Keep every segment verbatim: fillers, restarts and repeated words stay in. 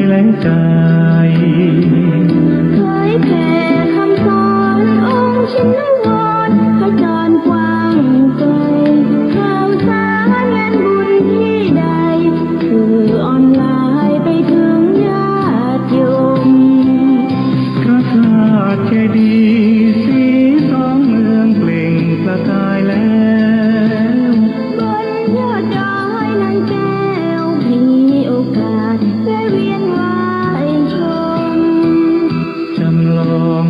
แรงใจ เผยแผ่คำสอนองค์ชินวร ขจรกว้างไกล ข่าวสารงานบุญที่ใด สื่อออนไลน์ไปถึงญาติโยม พระธาตุเจดีย์สีสองเมืองเปล่งประกายแล้ว บนยอดดอยนางแก้ว มีโอกาสแวะเวียนไหว้ชม จำลอง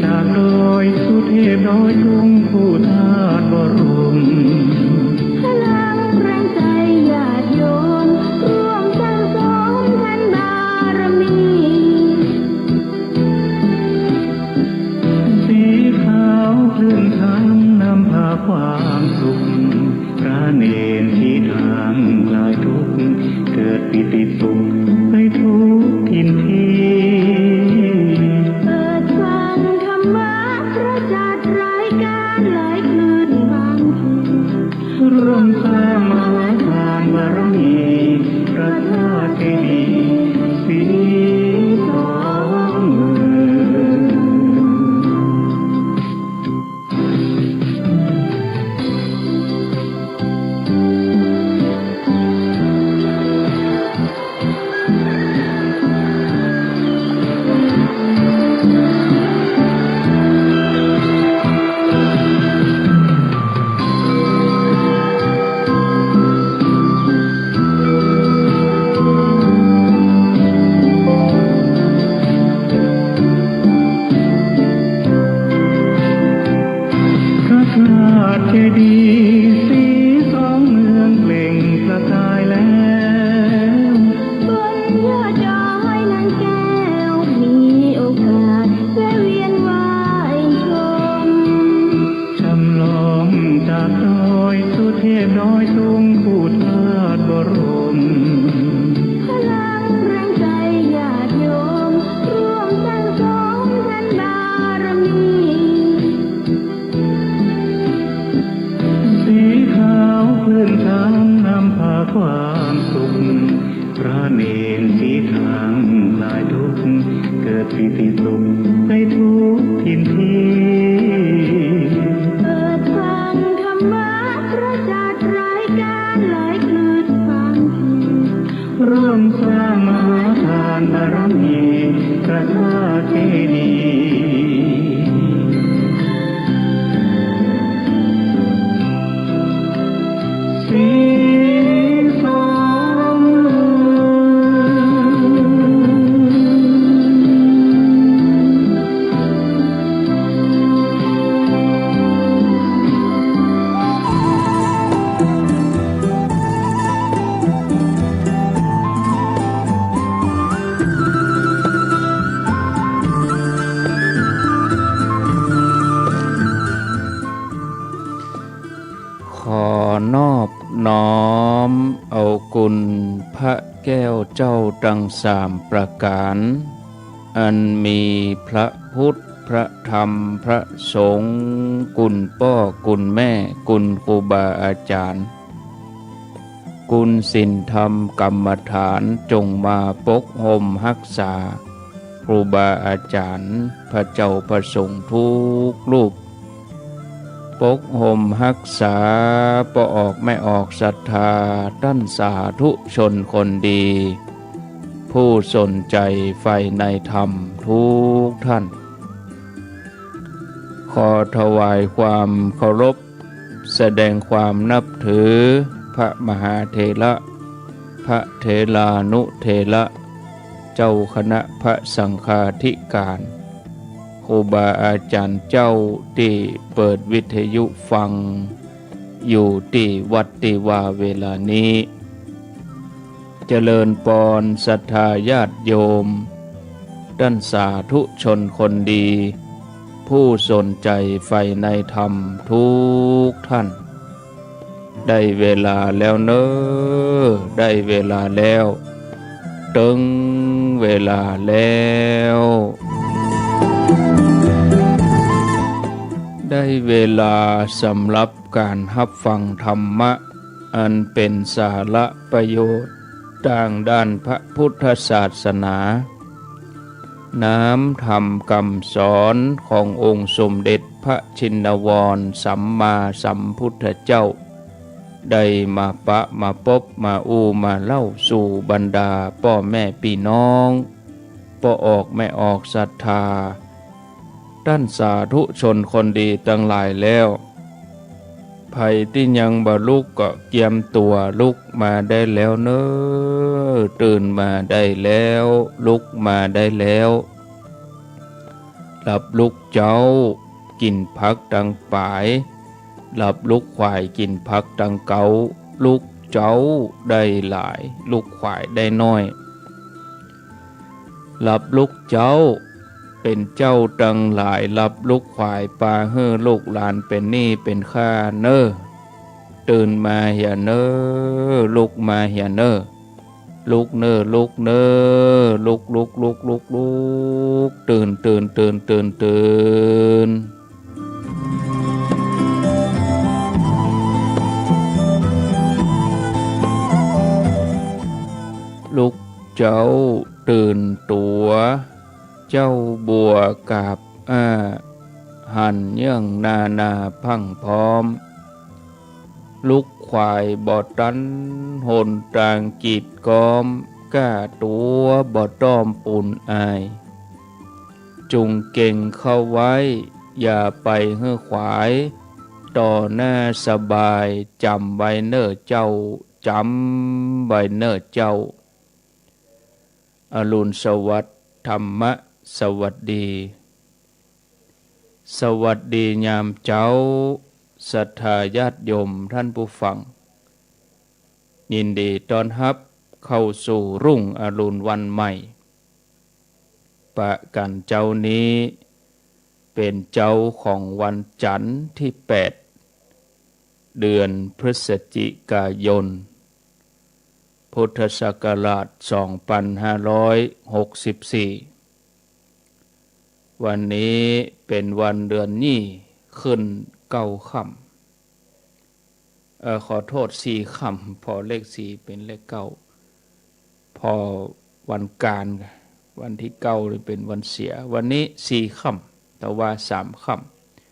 จากดอยสุเทพดอยตุง ปู่ธาตุบรม พลังแรงใจญาติโยม ร่วมสร้างสมทานบารมี สีขาวคลื่นธรรมนำพาความสุข พระเณรชี้ทางคลายทุกข์ เกิดปีติสุขไปทุกถิ่นที่ เปิดฟังธรรมะพระจัดรายการหลายคลื่นบางที ร่วมสร้างมหาทานบารมี พระธาตุเจดีย์สีสองเมือง พระธาตุเจดีย์สีสองเมืองเปล่งประกายแล้ว บนยอดดอยนางแก้ว มีโอกาสแวะเวียนไหว้ชม จำลองจากดอยสุเทพดอยตุง ปู่ธาตุบรม พลังแรงใจญาติโยม ร่วมสร้างสมทานบารมี สีขาวคลื่นธรรมนำพาความสุข พระเณรชี้ทางคลายทุกข์ เกิดปีติสุขไปทุกถิ่นที่ เปิดฟังธรรมะพระจัดรายการหลายคลื่นบางที ร่วมสร้างมหาทานบารมี พระธาตุเจดีย์สีสองเมือง ขอนอบน้อมเอาคุณพระแก้วเจ้าตังสามประก๋าน อันมีพระพุทธ พระธรรม พระสงฆ์ คุณป้อ คุณแม่ คุณครูบาอาจ๋ารย์ คุณศีลธรรมกรรมฐาน จงมาปกฮ่มฮักษา ครูบาอาจ๋ารย์ พระเจ้าพระสงฆ์ทุกรูป ปกฮ่มฮักษาป้อออกแม่ออกศรัทธา ต้านสาธุชนคนดี ผู้สนใจ๋ใฝ่ในธรรมทุกท่าน ขอถวายความเคารพ แสดงความนับถือ พระมหาเถระ พระเถรานุเถระ เจ้าคณะพระสังฆาธิการ ครูบาอาจ๋ารย์เจ้าตี้เปิดวิทยุฟัง อยู่ตี้วัดตี้วาเวลานี้ เจริญปอนศรัทธาญาติโยม ต้านสาธุชนคนดี ผู้สนใจ๋ใฝ่ในธรรมทุกท่าน ได้เวลาแล้วเน่อ ได้เวลาแล้ว เถิงเวลาแล้ว ได้เวลาสำหรับก๋านฮับฟังธรรมะ อันเป๋นสาระประโยชน์ ตางด้านพระพุทธศาสนา น้ำธรรมกำสอนขององค์สมเด็จพระชินวรสัมมาสัมพุทธเจ้า ได้มาปะมาปบมาอู้มาเล่าสู่บรรดาป้อแม่ปี้น้อง ป้อออกแม่ออกศรัทธา ต้านสาธุชนคนดีตังหลายแล้ว ใผตี้ยังบ่ลุกก็เกียมตั๋วลุกมาได้แล้วเน่อ ตื่นมาได้แล้ว ลุกมาได้แล้ว หลับลุกเจ๊า กิ๋นผักตังป๋าย หลับลุกขวาย กิ๋นผักตังเก๊า ลุกเจ๊าได้หลาย ลุกขวายได้น้อย หลับลุกเจ๊า เป๋นเจ๊าตังหลาย หลับลุกขวาย ปาหื้อลูกหลานเป๋นหนี้เป๋นค่าเน่อ ตื่นมาเหียเน่อ ลุกมาเหียเน่อ ลุกเน่อ ลุกเน่อ ลุก ลุก ลุก ลุก ลุก ตื่น ตื่น ตื่น ตื่น ตื่น ลุกเจ๊าตื่นตั๋ว เจ๊าบัวกาบอ้า หันเยื่องนานาพรั่งพร้อม ลุกขวายบ่ตัน หนตางกีดก๊อม ก้าตั๋วบ่ต้อมปูนอาย จุ่งเก่งเข้าไว้ อย่าไปหื้อขวาย ต่อหน้าสบาย จ๋ำไว้เน่อเจ้า จ๋ำไว้เน่อเจ้า อรุณสวัสดิ์ ธรรมะสวัสดี สวัสดียามเจ๊า ศรัทธาญาติโยมท่านผู้ฟัง ยินดีต้อนฮับเข้าสู่รุ่งอรุณวันใหม่ ปะกั๋นเจ๊านี้ เป๋นเจ๊าของวันจันทร์ตี้แปด เดือนพฤศจิกายน พุทธศักราชสองปันห้าร้อยหกสิบสี่ วันนี้เป๋นวันเดือนยี่ขึ้นเก้าค่ำ เอ่อ ขอโต้ษ สี่ค่ำ ผ่อเลขสี่เป๋นเลขเก้า ผ่อวันก๋าน วันตี้เก้านี่เป๋นวันเสีย วันนี้สี่ค่ำ ตะวาสามค่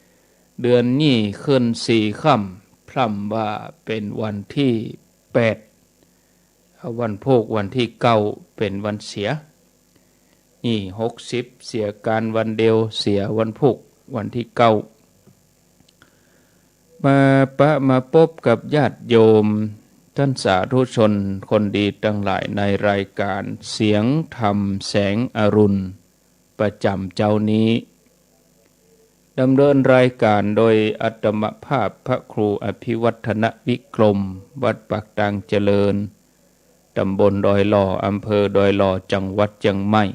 ำ เดือนยี่ขึ้นสี่ค่ำ พร่ำว่าเป๋นวันตี้แปด วันพูกวันตี้เก้าเป๋นวันเสีย ยี่หกสิบ เสียก๋านวันเดียว เสียวันพูกวันตี้เก้า มาปะมาปบกับญาติโยมต้านสาธุชนคนดีตังหลายในรายก๋านเสียงธรรมแสงอรุณ ประจ๋ำเจ๊านี้ ดำเนินรายก๋านโดยอาตมาภาพพระครูอภิวัฒนวิกรม วัดปากตางเจริญ ตำบลดอยหล่อ อำเภอดอยหล่อ จังหวัดเจียงใหม่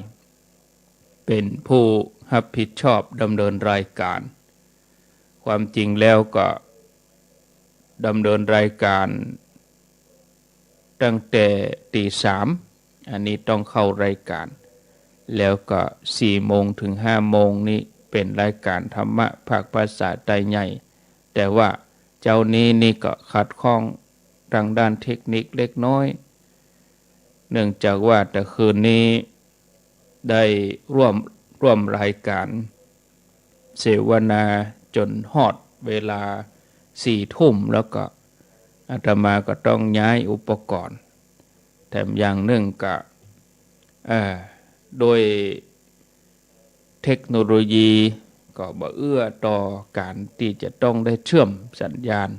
เป๋นผู้ฮับผิดชอบดำเนินรายก๋าน ความจริงแล้วก็ดำเนินรายก๋านตั้งแต่ตีสาม อันนี้ต้องเข้ารายก๋าน แล้วก็สี่โมงถึงห้าโมงนี้เป๋นรายก๋านธรรมะภาคภาษาไตใหญ่ แต่ว่าเจ๊านี้นี่ก็ขัดข้องตางด้านเทคนิคเล็กน้อย เนื่องจากว่าแต่คืนนี้ได้ร่วม ร่วมรายก๋านเสวนาจ๋นฮอดเวลาสี่ทุ่ม แล้วก็อาตมาก็ต้องย้ายอุปกรณ์ แถมอย่างนึ่งก็ เอ่อ โดย เทคโนโลยีก็บ่เอื้อต่อก๋านตี้จะต้องได้เชื่อมสัญญาณ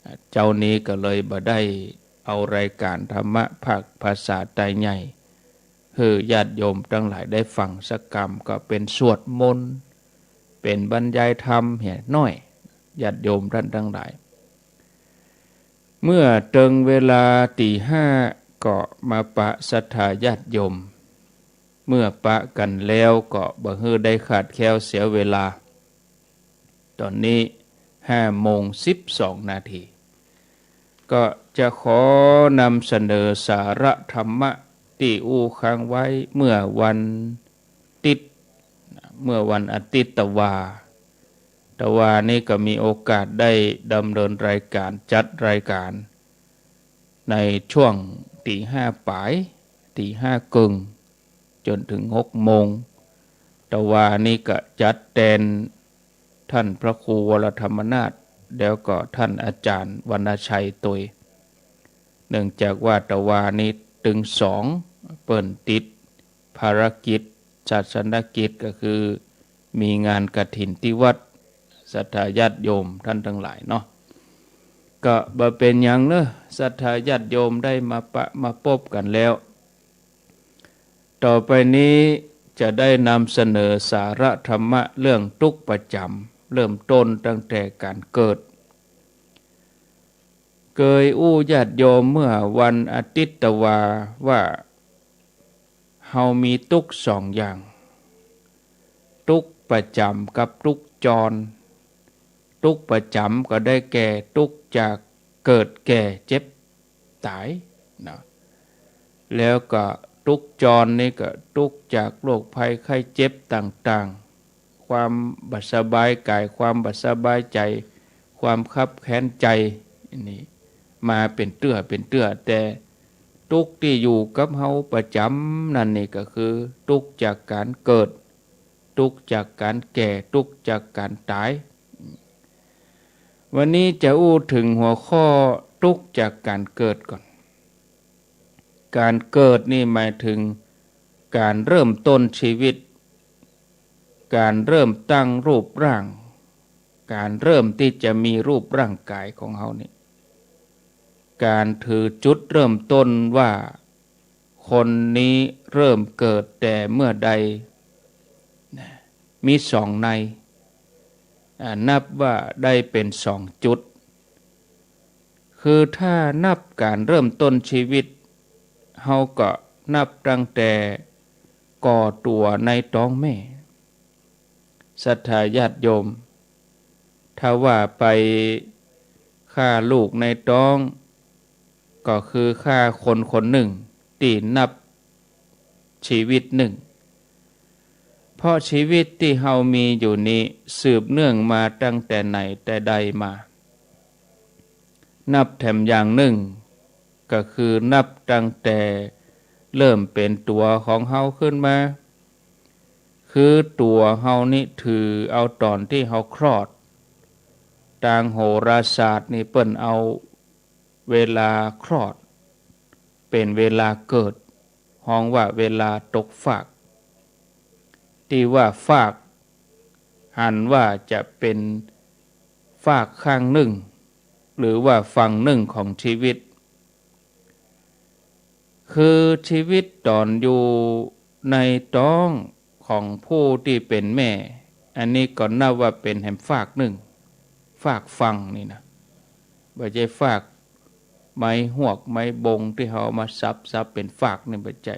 อ่า เจ๊านี้ก็เลยบ่ได้เอารายก๋านธรรมะภาคภาษาไตใหญ่หื้อญาติโยมตังหลายได้ฟังสักกำ ก็เป๋นสวดมนต์ เป๋นบรรยายธรรมเหียน้อย ญาติโยมต้านตังหลาย เมื่อเถิงเวลาตีห้าก็มาปะศรัทธาญาติโยม เมื่อปะกั๋นแล้วก็บ่หื้อได้ขาดแคลนเสียเวลา ต๋อนนี้ห้าโมงสิบสองนาที ก็จะขอนำเสนอสาระธรรมะตี้อู้ค้างไว้เมื่อวัน ติ๊ด เมื่อวันอาทิตย์ตะวา ตะวานี้ก็มีโอกาสได้ดำเนินรายก๋าน จัดรายก๋านในช่วง ตีห้าป๋าย ตีห้าเกิ่ง จ๋นเถิงหกโมง ตะวานี้ก็จัดแตนต้านพระครูวรธรรมนาถ แล้วก็ต้านอาจ๋ารย์วรรณชัยตวย เนื่องจากว่าตะวานี้ตึงสองเปิ้นติดภารกิจ ศาสนกิจ ก็คือมีงานกฐินตี้วัด ศรัทธาญาติโยมต้านตังหลายเนาะ ก็บ่เป๋นหยังเนาะ ศรัทธาญาติโยมได้มาปะมาปบกั๋นแล้ว ต่อไปนี้จะได้นำเสนอสาระธรรมะเรื่องตุ๊กข์ประจ๋ำ เริ่มต้นตั้งแต่ก๋านเกิด เกยอู้ญาติโยมเมื่อวันอาทิตย์ตะวาว่า เฮามีตุ๊กข์สองอย่าง ตุ๊กข์ประจ๋ำกับตุ๊กข์จร ตุ๊กข์ประจ๋ำก็ได้แก่ตุ๊กข์จากเกิดแก่เจ็บต๋ายเนาะ แล้วก็ตุ๊กข์จรนี่ก็ตุ๊กข์จากโรคภัยไข้เจ็บต่างๆ ความบ่สบายก๋าย ความบ่สบายใจ๋ ความคับแค้นใจ๋ นี่มาเป๋นเตื้อเป๋นเตื้อ แต่ตุ๊กข์ตี้อยู่กับเฮาประจ๋ำนั้นนี่ก็คือตุ๊กข์จากก๋านเกิด ตุ๊กข์จากก๋านแก่ ตุ๊กข์จากก๋านต๋าย วันนี้จะอู้เถิงหัวข้อตุ๊กข์จากก๋านเกิดก่อน ก๋านเกิดนี่หมายเถิงก๋านเริ่มต้นชีวิต ก๋านเริ่มตั้งรูปร่าง ก๋านเริ่มตี้จะมีรูปร่างก๋ายของเฮานี่ ก๋านถือจุดเริ่มต้นว่า คนนี้เริ่มเกิดแต่เมื่อใดนะ มีสองใน อ่า นับว่าได้เป๋นสองจุด คือถ้านับก๋านเริ่มต้นชีวิต เฮาก็นับตั้งแต่ก่อตั๋วในต๊องแม่ ศรัทธาญาติโยม ถ้าว่าไปฆ่าลูกในต๊อง ก็คือฆ่าคนคนนึ่งตี้นับชีวิตนึ่ง เพราะชีวิตตี้เฮามีอยู่นี้สืบเนื่องมาตั้งแต่ไหนแต่ใดมา นับแถมอย่างนึ่ง ก็คือนับตั้งแต่เริ่มเป๋นตั๋วของเฮาขึ้นมา คือตั๋วเฮานี้ถือเอาต๋อนตี้เฮาคลอด ตางโหราศาสตร์นี่เปิ้นเอาเวลาคลอด เป๋นเวลาเกิด ฮ้องว่าเวลาตกฟาก ตี้ว่าฟาก หันว่าจะเป๋นฟากข้างนึ่ง หรือว่าฝั่งนึ่งของชีวิต คือชีวิตต๋อนอยู่ในต๊องของผู้ตี้เป๋นแม่ อันนี้ก็นับว่าเป๋นแหมฟากนึ่ง ฟากฝั่งนี่นะ บ่ใจ้ฟากไม้ฮวกไม้บงตี้เฮาเอามาสับ สับเป๋นฟากนี่บ่ใจ้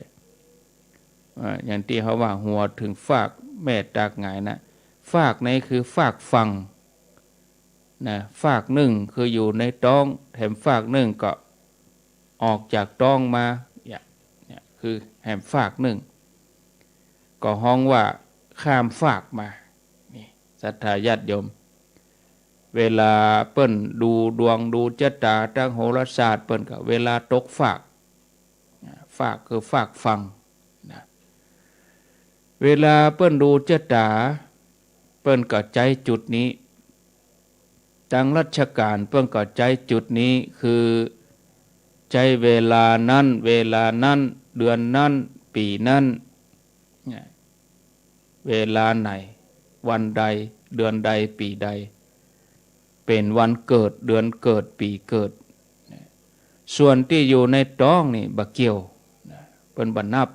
อ่า อย่างตี้เฮาว่าหัวเถิงฟากแม่ตากหงายนะ ฟากในคือฟากฝั่งนะ ฟากนึ่งคืออยู่ในต๊อง แถมฟากนึ่งก็ออกจากต๊องมา เนี่ย เนี่ยคือแหมฟากนึ่ง ก็ฮ้องว่าข้ามฟากมา นี่ ศรัทธาญาติโยม เวลาเปิ้นดูดวงดูจะต๋าตางโหราศาสตร์ เปิ้นก็เวลาตกฟาก ฟากคือฟากฝั่งนะ เวลาเปิ้นดูจะต๋า เปิ้นก็ใจ๊จุดนี้ ตางราชก๋านเปิ้นก็ใจ๊จุดนี้ คือใจ๊เวลานั้น เวลานั้น เดือนนั้น ปี๋นั้น เนี่ย เวลาไหน วันใด เดือนใด ปี๋ใด เป๋นวันเกิด เดือนเกิด ปี๋เกิด ส่วนตี้อยู่ในต๊องนี่บ่เกี่ยว เปิ้นบ่นับ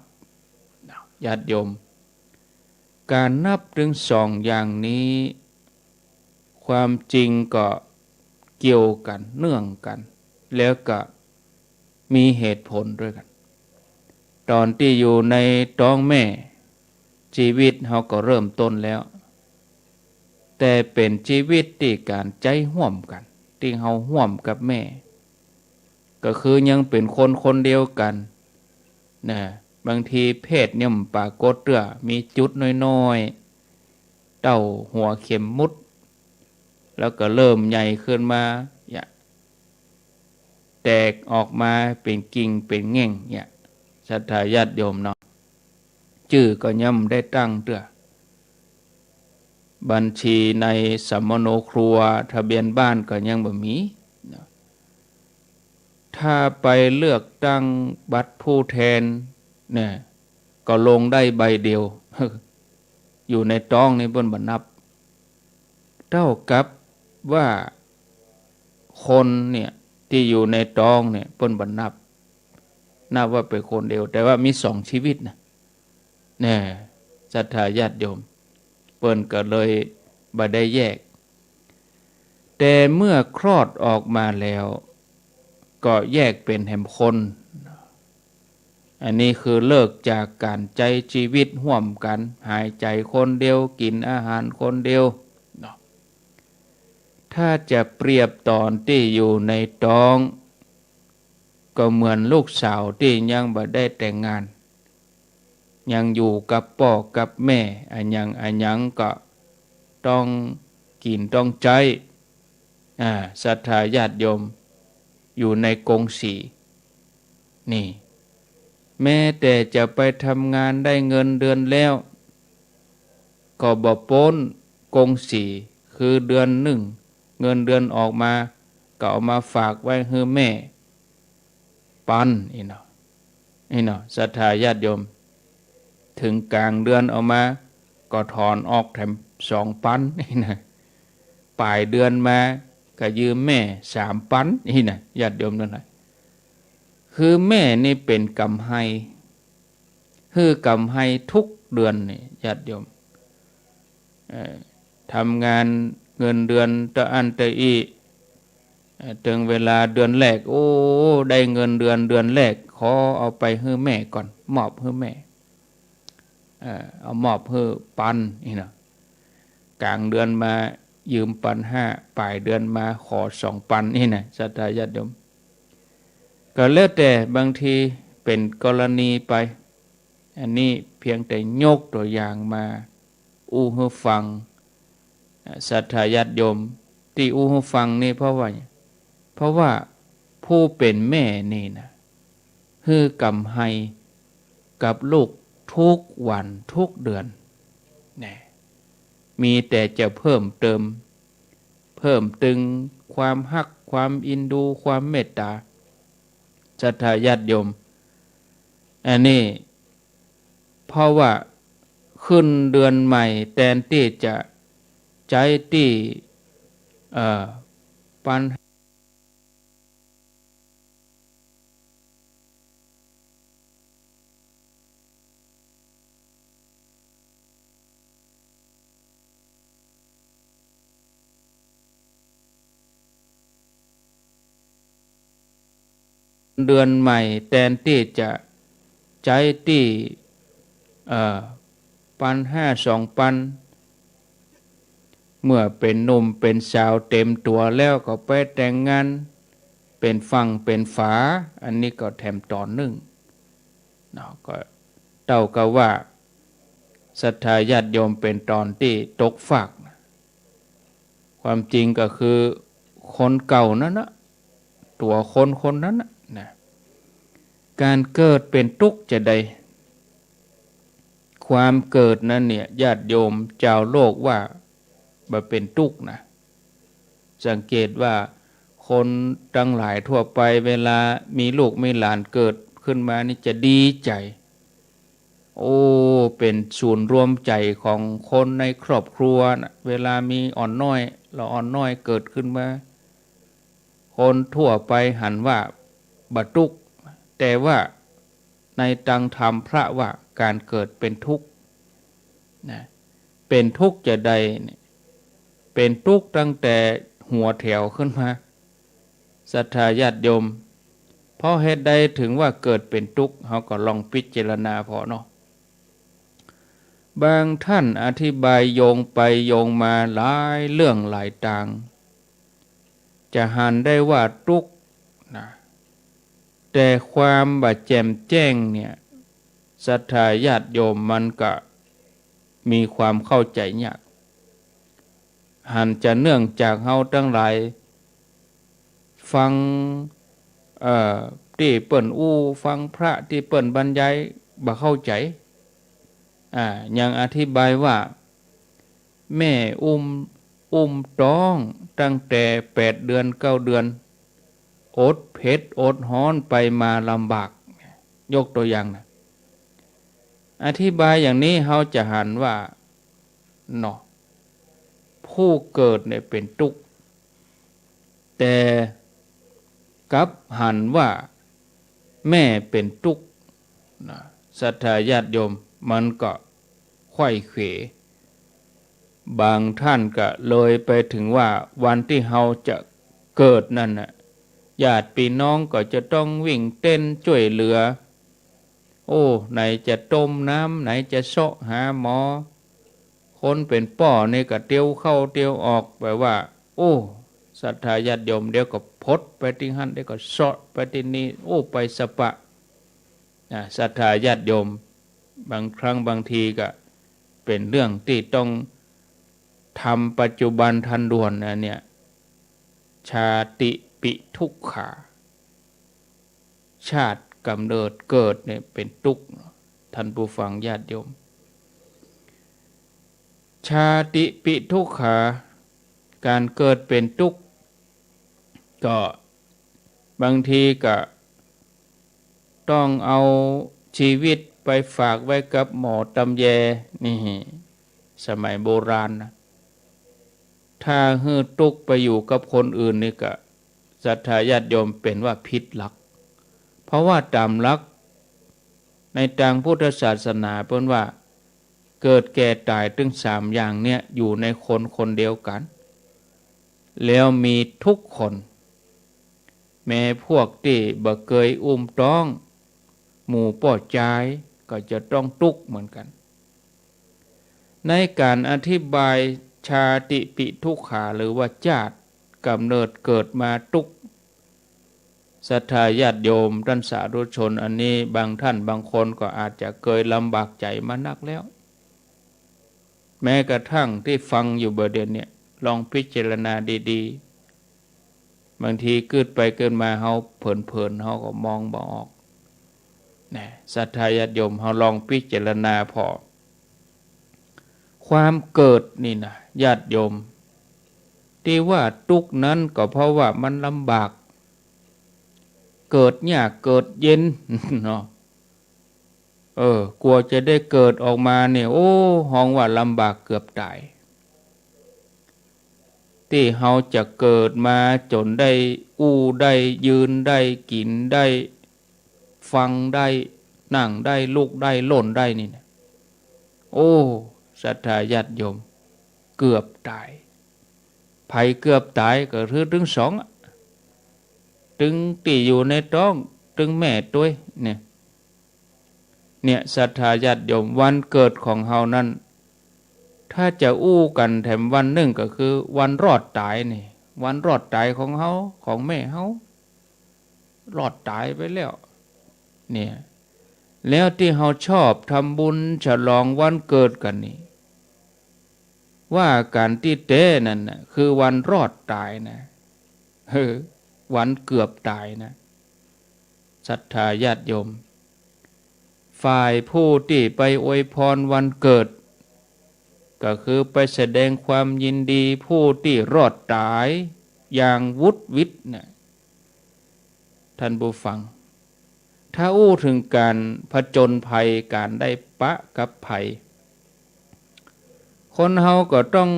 ญาติโยม ก๋านนับตึงสองอย่างนี้ ความจริงก็เกี่ยวกั๋น เนื่องกั๋น แล้วก็มีเหตุผลตวยกั๋น ต๋อนตี้อยู่ในต๊องแม่ ชีวิตเฮาก็เริ่มต้นแล้ว แต่เป๋นชีวิตตี้ก๋านใจ๊ฮ่วมกั๋น ตี้เฮาฮ่วมกับแม่ ก็คือยังเป๋นคนคนเดียวกั๋นนะ บางทีเพศยังบ่ปรากฏเตื้อ มีจุดน้อยๆ เต้าหัวเข็มมุด แล้วก็เริ่มใหญ่ขึ้นมา เนี่ย แตกออกมาเป๋นกิ่งเป๋นแง่งเนี่ย ศรัทธาญาติโยมเนาะ จื้อก็ยังบ่ได้ตั้งเตื้อ บัญชีในสมโนครัว ทะเบียนบ้านก็ยังบ่มีเนาะ ถ้าไปเลือกตั้งบัตรผู้แทนเนี่ย ก็ลงได้ใบเดียว อยู่ในต๊องนี่เปิ้นบ่นับ เต้ากับว่าคนเนี่ยตี้อยู่ในต๊องเนี่ยเปิ้นบ่นับ นับว่าเป๋นคนเดียว แต่ว่ามีสองชีวิตนะ แน่ ศรัทธาญาติโยม เปิ้นก็เลยบ่ได้แยก แต่เมื่อคลอดออกมาแล้ว ก็แยกเป๋นแหมคน อันนี้คือเลิกจากก๋านใจ๊จีวิตฮ่วมกั๋น หายใจ๋คนเดียว กิ๋นอาหารคนเดียวเนาะ ถ้าจะเปรียบต๋อนตี้อยู่ในต๊อง ก็เหมือนลูกสาวตี้ยังบ่ได้แต่งงาน ยังอยู่กับป้อกับแม่ อะหยังอะหยังก็ต้องกิ๋นต้องใจ๊ อ่า ศรัทธาญาติโยม อยู่ในกงสี นี่ แม้แต่จะไปทำงานได้เงินเดือนแล้ว ก็บ่ป๊นกงสี คือเดือนนึ่ง เงินเดือนออกมา ก็เอามาฝากไว้หื้อแม่ปัน อี้เนาะ อี้เนาะ ศรัทธาญาติโยม เถิงก๋างเดือนออกมา ก็ถอนออกแถมสองปัน อี้นะ ป๋ายเดือนมา ก็ยืมแม่สามปัน อี้นะ ญาติโยมตังหลาย คือแม่นี่เป๋นก๋ำไฮ หื้อก๋ำไฮทุกเดือนนี่ ญาติโยม เอ่อ ทำงานเงินเดือนเต้าอั้นเต้าอี้ เอ่อ เถิงเวลาเดือนแรก โอ้ ได้เงินเดือนเดือนแรก ขอเอาไปหื้อแม่ก่อน มอบหื้อแม่ เอ่อ เอามอบหื้อปัน อี้นะ ก๋างเดือนมายืมปันห้า ป๋ายเดือนมาขอสองปัน อี้นะ ศรัทธาญาติโยม ก็แล้วแต่ บางทีเป๋นกรณีไป อันนี้เพียงแต่ยกตั๋วอย่างมาอู้หื้อฟัง ศรัทธาญาติโยม ตี้อู้หื้อฟังนี่เพราะว่า เพราะว่าผู้เป๋นแม่นี่นะ หื้อก๋ำไฮกับลูกทุกวันทุกเดือน แน่ มีแต่จะเพิ่มเติม เพิ่มตึงความฮัก ความเอ็นดู ความเมตต๋า ศรัทธาญาติโยม อันนี้ เพราะว่าขึ้นเดือนใหม่แตนตี้จะใจ๊ตี้ เอ่อ ปัน เดือนใหม่แตนตี้จะใจ๊ตี้ เอ่อ ปันห้าสองปัน เมื่อเป๋นหนุ่มเป๋นสาวเต๋มตั๋วแล้วก็ไปแต่งงาน เป๋นฝั่งเป๋นฝา อันนี้ก็แถมต๋อนนึ่งเนาะ ก็เต้ากับว่าศรัทธาญาติโยมเป๋นต๋อนตี้ตกฟากนะ ความจริงก็คือคนเก่านั้นนะ ตั๋วคนคนนั้นนะ นะ ก๋านเกิดเป๋นตุ๊กจาใด ความเกิดนั้นเนี่ย ญาติโยมจาวโลกว่าบ่เป๋นตุ๊กนะ สังเกตว่าคนตังหลายทั่วไปเวลามีลูกมีหลานเกิดขึ้นมานี่จะดีใจ๋ โอ้ เป๋นศูนย์รวมใจ๋ของคนในครอบครัวนะ เวลามีอ่อนน้อย ละอ่อนน้อยเกิดขึ้นมา คนทั่วไปหันว่าบ่ตุ๊ก แต่ว่าในตังธรรมพระว่าก๋านเกิดเป๋นตุ๊กนะ เป๋นตุ๊กจาใดเนี่ย เป๋นตุ๊กตั้งแต่หัวแถวขึ้นมา ศรัทธาญาติโยม เพราะเหตุใดเถิงว่าเกิดเป๋นตุ๊ก เฮาก็ลองพิจารณาผ่อเนาะ บางท่านอธิบายโยงไปโยงมาหลายเรื่องหลายตาง จะหันได้ว่าตุ๊กนะ แต่ความบ่แจ่มแจ้งเนี่ย ศรัทธาญาติโยมมันก็มีความเข้าใจ๋ยาก หันจะเนื่องจากเฮาตังหลายฟัง เอ่อ ตี้เปิ้นอู้ฟังพระตี้เปิ้นบรรยายบ่เข้าใจ๋ อ่า ยังอธิบายว่า แม่อุ้ม อุ้มต๊องตั้งแต่แปดเดือนเก้าเดือน อดเผ็ดอดฮ้อนไปมาลำบาก ยกตั๋วอย่างนะ อธิบายอย่างนี้เฮาจะหันว่า เนาะ ผู้เกิดเนี่ยเป๋นตุ๊กข์ แต่กลับหันว่าแม่เป๋นตุ๊กข์นะ ศรัทธาญาติโยม มันก็ไขว้เขว บางท่านก็เลยไปถึงว่าวันตี้เฮาจะเกิดนั่นน่ะ ญาติปี้น้องก็จะต้องวิ่งเต้นจ้วยเหลือ โอ้ ไหนจะต้มน้ำ ไหนจะเซาะหาหมอ คนเป๋นป้อนี่ก็เตียวเข้าเตียวออก แปลว่า โอ้ ศรัทธาญาติโยม เดี๋ยวก็ผดไปตี้หั้น เดี๋ยวก็เซาะไปตี้นี่ โอ้ ไปสะปะ อ่า ศรัทธาญาติโยม บางครั้งบางทีก็เป๋นเรื่องตี้ต้องทำปัจจุบันทันด่วนนะเนี่ย ชาติปิทุกขา ชาติกำเนิดเกิดเนี่ยเป๋นตุ๊กข์ ท่านผู้ฟังญาติโยม ชาติปิทุกขา ก๋านเกิดเป๋นตุ๊กข์ ก็บางทีก็ต้องเอาชีวิตไปฝากไว้กับหมอตำแย นี่ สมัยโบราณนะ ถ้าหื้อตุ๊กข์ไปอยู่กับคนอื่นนี่ก็ ศรัทธาญาติโยม เป๋นว่าผิดหลัก เพราะว่าต๋ามหลักในตางพุทธศาสนาเปิ้นว่า เกิดแก่ต๋ายตึงสามอย่างเนี่ยอยู่ในคนคนเดียวกั๋น แล้วมีทุกคน แม้พวกตี้บ่เกยอุ้มต๊อง หมู่ป้อจายก็จะต้องตุ๊กข์เหมือนกั๋น ในก๋านอธิบายชาติปิทุกขา หรือว่าชาติกำเนิดเกิดมาตุ๊กข์ ศรัทธาญาติโยมต้านสาธุชน อันนี้บางท่านบางคนก็อาจจะเกยลำบากใจ๋มานักแล้ว แม้กระทั่งตี้ฟังอยู่บ่าเดี่ยวเนี่ย ลองพิจารณาดีๆ บางทีกึ๊ดไปกึ๊ดมาเฮาเผินๆ เฮาก็มองบ่ออก นะ ศรัทธาญาติโยม เฮาลองพิจารณาผ่อ ความเกิดนี่นะ ญาติโยม ตี้ว่าตุ๊กข์นั้นก็เพราะว่ามันลำบาก เกิดยากเกิดเย็น เนาะ เออ กว่าจะได้เกิดออกมาเนี่ย โอ้ ฮ้องว่าลำบากเกือบต๋าย ตี้เฮาจะเกิดมาจ๋นได้อู้ได้ยืนได้กิ๋นได้ฟังได้นั่งได้ลุกได้ล่นได้นี่นะ โอ้ ศรัทธาญาติโยม เกือบต๋าย ใผเกือบต๋ายก็คือตึงสองอะ ตึงตี้อยู่ในต๊อง ตึงแม่ตวยเนี่ย เนี่ย ศรัทธาญาติโยม วันเกิดของเฮานั้น ถ้าจะอู้กั๋นแถมวันนึ่งก็คือวันรอดต๋ายนี่ วันรอดต๋ายของเฮา ของแม่เฮา รอดต๋ายไปแล้ว เนี่ย แล้วตี้เฮาชอบทำบุญฉลองวันเกิดกั๋นนี่ ว่ากั๋นตี้แต๊นั่นน่ะ คือวันรอดต๋ายนะ เออ วันเกือบต๋ายนะ ศรัทธาญาติโยม ฝ่ายผู้ตี้ไปอวยพรวันเกิด ก็คือไปแสดงความยินดีผู้ตี้รอดต๋ายอย่างหวุดหวิดน่ะ ท่านผู้ฟัง ถ้าอู้เถิงก๋านผจญภัย ก๋านได้ปะกับภัย คนเฮาก็ต้อง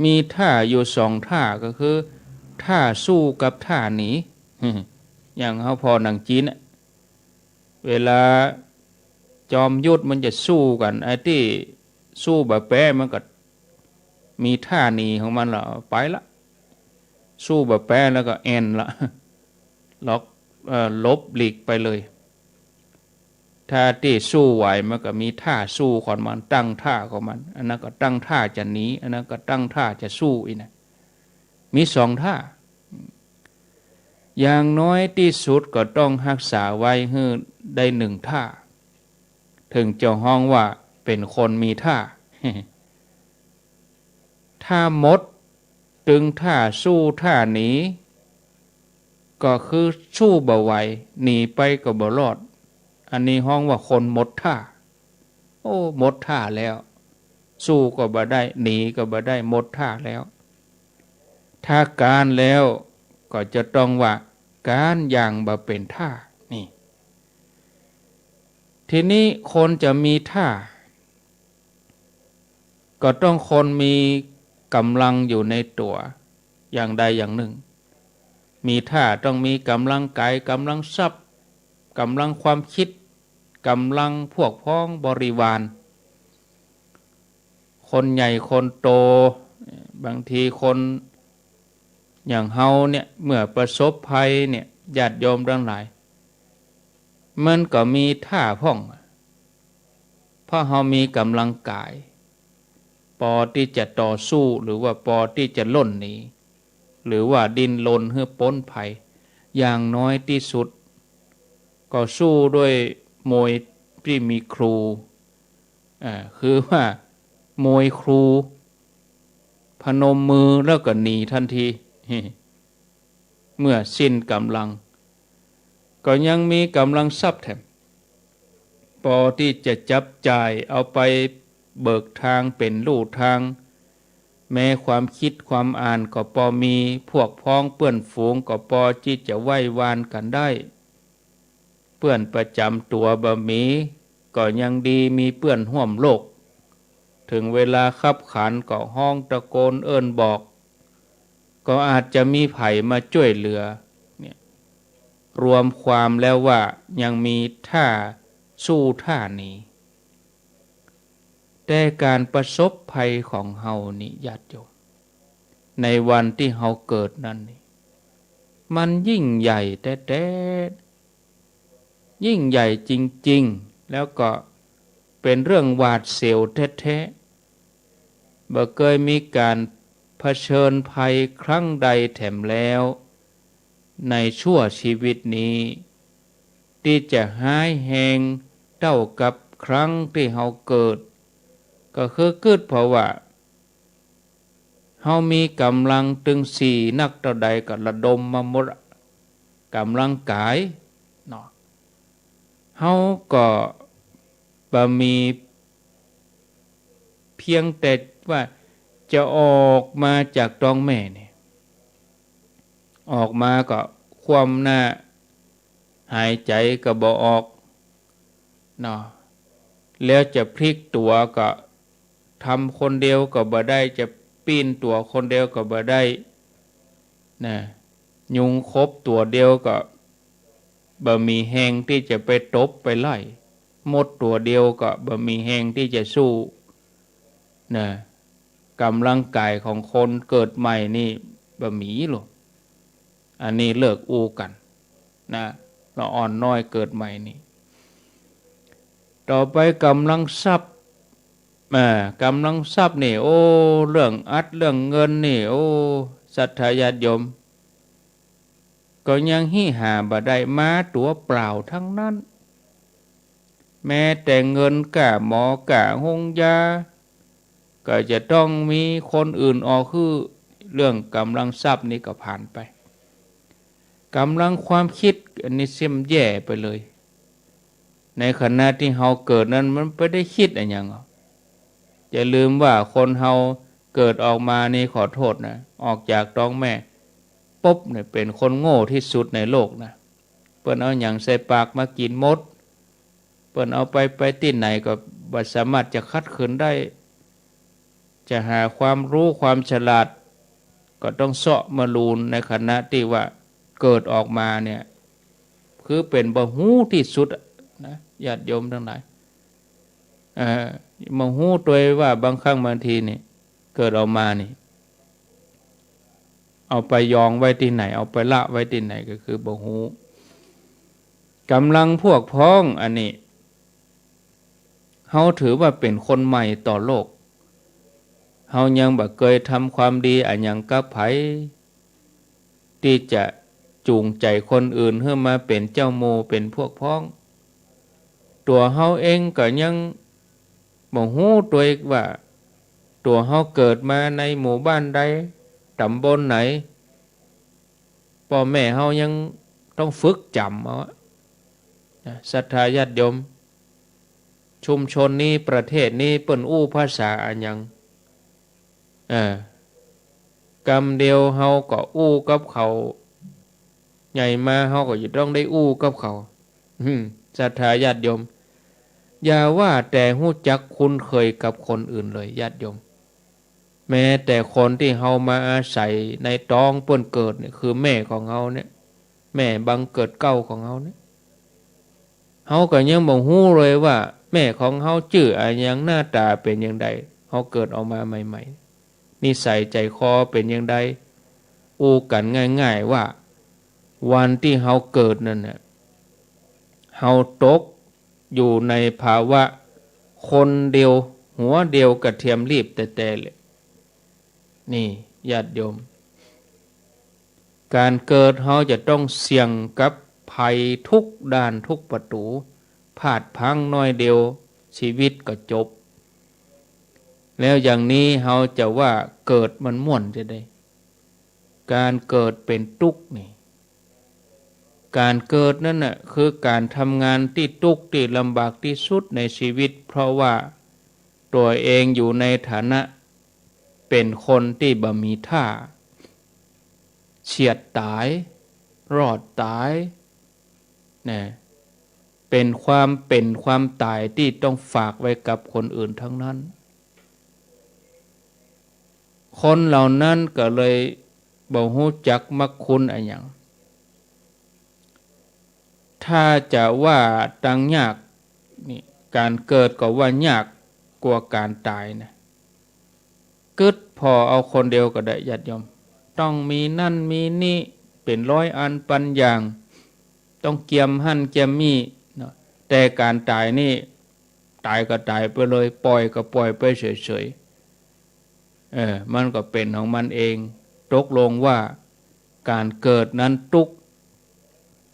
มีท่าอยู่สองท่า ก็คือท่าสู้กับท่าหนี อย่างเฮาผ่อหนังจีนน่ะ เวลาจอมยุทธมันจะสู้กั๋น ไอ้ตี้สู้บ่แป๊มันก็มีท่าหนีของมันละ ไปละ สู้บ่แป๊แล้วก็แอ่นละ หลบ เอ่อ หลบหลีกไปเลย ถ้าตี้สู้ไหวมันก็มีท่าสู้ของมัน ตั้งท่าของมัน อันนั้นก็ตั้งท่าจะหนี อันนั้นก็ตั้งท่าจะสู้อีกนะ มีสองท่า อย่างน้อยตี้สุดก็ต้องฮักษาไว้หื้อได้หนึ่งท่า เถิงจะฮ้องว่าเป๋นคนมีท่า ถ้าหมดตึงท่าสู้ท่าหนี ก็คือสู้บ่ไหว หนีไปก็บ่รอด อันนี้ฮ้องว่าคนหมดท่า โอ้ หมดท่าแล้ว สู้ก็บ่ได้ หนีก็บ่ได้ หมดท่าแล้ว ถ้าก๊านแล้วก็จะต้องว่าก๊านอย่างบ่เป๋นท่า นี่ ทีนี้คนจะมีท่า ก็ต้องคนมีก๋ำลังอยู่ในตั๋วอย่างใดอย่างนึ่ง มีท่าต้องมีก๋ำลังก๋าย ก๋ำลังทรัพย์ ก๋ำลังความกึ๊ด ก๋ำลังพวกพ้องบริวาร คนใหญ่คนโต บางทีคนอย่างเฮาเนี่ย เมื่อประสบภัยเนี่ย ญาติโยมตังหลาย มันก็มีท่าพ่อง เพราะเฮามีก๋ำลังก๋าย ปอตี้จะต่อสู้ หรือว่าปอตี้จะล่นหนี หรือว่าดิ้นรนหื้อป๊นภัย อย่างน้อยตี้สุด ก็สู้ด้วยมวยตี้มีครู อ่า คือว่ามวยครู พนมมือแล้วก็หนีทันที เมื่อสิ้นก๋ำลัง ก็ยังมีก๋ำลังทรัพย์แถม ปอตี้จะจับจ่ายเอาไปเบิกตางเป๋นลู่ตาง แม้ความกึ๊ดความอ่านก็ปอมี พวกพ้องเปื้อนฝูงก็ปอตี้จะไหว้วานกั๋นได้ เปื้อนประจ๋ำตั๋วบ่มี ก็ยังดีมีเปื้อนฮ่วมโลก เถิงเวลาคับขันก็ฮ้องตะโกนเอิ้นบอก ก็อาจจะมีใผมาจ้วยเหลือ เนี่ย รวมความแล้วว่ายังมีท่าสู้ท่าหนี แต่ก๋านประสบภัยของเฮานี่ญาติโยม ในวันตี้เฮาเกิดนั้นนี่ มันยิ่งใหญ่แต๊ๆ ยิ่งใหญ่จริงๆ แล้วก็เป๋นเรื่องหวาดเสียวแท้ๆ บ่เกยมีก๋านเผชิญภัยครั้งใดแถมแล้ว ในชั่วชีวิตนี้ ตี้จะฮ้ายแฮงเต้ากับครั้งตี้เฮาเกิด ก็คือกึ๊ดเผาว่า เฮามีก๋ำลังตึงสี่นักเต้าใดก็ระดมมาหมด ก๋ำลังก๋ายเนาะ เฮาก็บ่มีเพียงแต่ว่าจะออกมาจากต๊องแม่นี่ ออกมาก็คว่ำหน้า หายใจ๋ก็บ่ออกเนาะ แล้วจะพลิกตั๋วก็ทำคนเดียวก็บ่ได้ จะปิ้นตั๋วคนเดียวก็บ่ได้นะ ยุงขบตั๋วเดียวก็บ่มีแฮงตี้จะไปตบไปไล่ มดตั๋วเดียวก็บ่มีแฮงตี้จะสู้นะ ก๋ำลังก๋ายของคนเกิดใหม่นี่บ่มีหรอก อันนี้เลิกอู้กั๋นนะ ละอ่อนน้อยเกิดใหม่นี่ ต่อไปก๋ำลังทรัพย์ อ่า ก๋ำลังทรัพย์นี่ โอ้ เรื่องอัดเรื่องเงินนี่ โอ้ ศรัทธาญาติโยม ก็ยังหิหาบ่ได้ มาตั๋วเปล่าทั้งนั้น แม้แต่เงินก้าหมอก้าโฮงยา ก็จะต้องมีคนอื่นออกหื้อ เรื่องก๋ำลังทรัพย์นี่ก็ผ่านไป ก๋ำลังความกึ๊ด อันนี้เสี้ยมแย่ไปเลย ในขณะตี้เฮาเกิดนั้นมันบ่ได้กึ๊ดอะหยังหรอก อย่าลืมว่าคนเฮาเกิดออกมานี่ ขอโต้ษนะ ออกจากต๊องแม่ปุ๊บเนี่ย เป๋นคนโง่ตี้สุดในโลกนะ เปิ้นเอาหยังใส่ปากมากิ๋นหมด เปิ้นเอาไป ไปตี้ไหนก็บ่สามารถจะขัดขืนได้ จะหาความรู้ความฉลาด ก็ต้องเซาะมาลูน ในขณะตี้ว่าเกิดออกมาเนี่ย คือเป๋นบ่ฮู้ตี้สุดอะนะ ญาติโยมตังหลาย เอ่อ บ่ฮู้ตวยว่าบางครั้งบางทีนี่ เกิดออกมานี่ เอาไปยองไว้ตี้ไหน เอาไปละไว้ตี้ไหนก็คือบ่ฮู้ ก๋ำลังพวกพ้องอันนี้ เฮาถือว่าเป๋นคนใหม่ต่อโลก เฮายังบ่เกยทำความดีอะหยังกับใผ ตี้จะจูงใจ๋คนอื่นหื้อมาเป๋นเจ้าหมู่เป๋นพวกพ้อง ตั๋วเฮาเองก็ยังบ่ฮู้ตวยว่า ตั๋วเฮาเกิดมาในหมู่บ้านใด ต๋ำบลไหน ป้อแม่เฮายังต้องฝึกจ๋ำเอาอะ นะ ศรัทธาญาติโยม ชุมชนนี้ ประเทศนี้ เปิ้นอู้ภาษาอะหยัง เออ กำเดียวเฮาก็อู้กับเขา ใหญ่มาเฮาก็จะต้องได้อู้กับเขา อืม ศรัทธาญาติโยม อย่าว่าแต่ฮู้จักคุ้นเคยกับคนอื่นเลย ญาติโยม แม้แต่คนตี้เฮามาอาศัยในต๊องเปิ้นเกิดเนี่ย คือแม่ของเฮาเนี่ย แม่บังเกิดเก๊าของเฮาเนี่ย เฮาก็ยังบ่ฮู้เลยว่าแม่ของเฮาจื้ออะหยัง หน้าต๋าเป๋นอย่างใด เฮาเกิดออกมาใหม่ๆ นิสัยใจ๋คอเป๋นอย่างใด อู้กั๋นง่ายๆ ว่า วันตี้เฮาเกิดนั่นน่ะ เฮาตกอยู่ในภาวะคนเดียว หัวเดียวกระเทียมลีบแต๊ๆ เลย นี่ ญาติโยม ก๋านเกิดเฮาจะต้องเสี่ยงกับภัยทุกด้านทุกประตู๋ พลาดพลั้งน้อยเดียว ชีวิตก็จบ แล้วอย่างนี้เฮาจะว่าเกิดมันม่วนจะใด ก๋านเกิดเป๋นตุ๊กข์นี่ ก๋านเกิดนั่นน่ะ คือก๋านทำงานตี้ตุ๊กข์ตี้ลำบากตี้สุดในชีวิต เพราะว่าตั๋วเองอยู่ในฐานะเป๋นคนตี้บ่มีท่า เฉียดต๋าย รอดต๋าย นะ เป๋นความเป๋นความต๋ายตี้ต้องฝากไว้กับคนอื่นทั้งนั้น คนเหล่านั้นก็เลยบ่ฮู้จักมักคุ้นอะหยัง ถ้าจะว่าตังยากนี่ ก๋านเกิดก็ว่ายากกว่าก๋านต๋ายนะ กึ๊ดผ่อเอาคนเดียวก็ได้ ญาติโยม ต้องมีนั่นมีนี่ เป๋นร้อยอันปันอย่าง ต้องเกียมหั้นเกียมนี่เนาะ แต่ก๋านต๋ายนี่ ต๋ายก็ต๋ายไปเลย ป่อยก็ป่อยไปเฉยๆ เออ มันก็เป๋นของมันเอง ตกลงว่าก๋านเกิดนั้นตุ๊กข์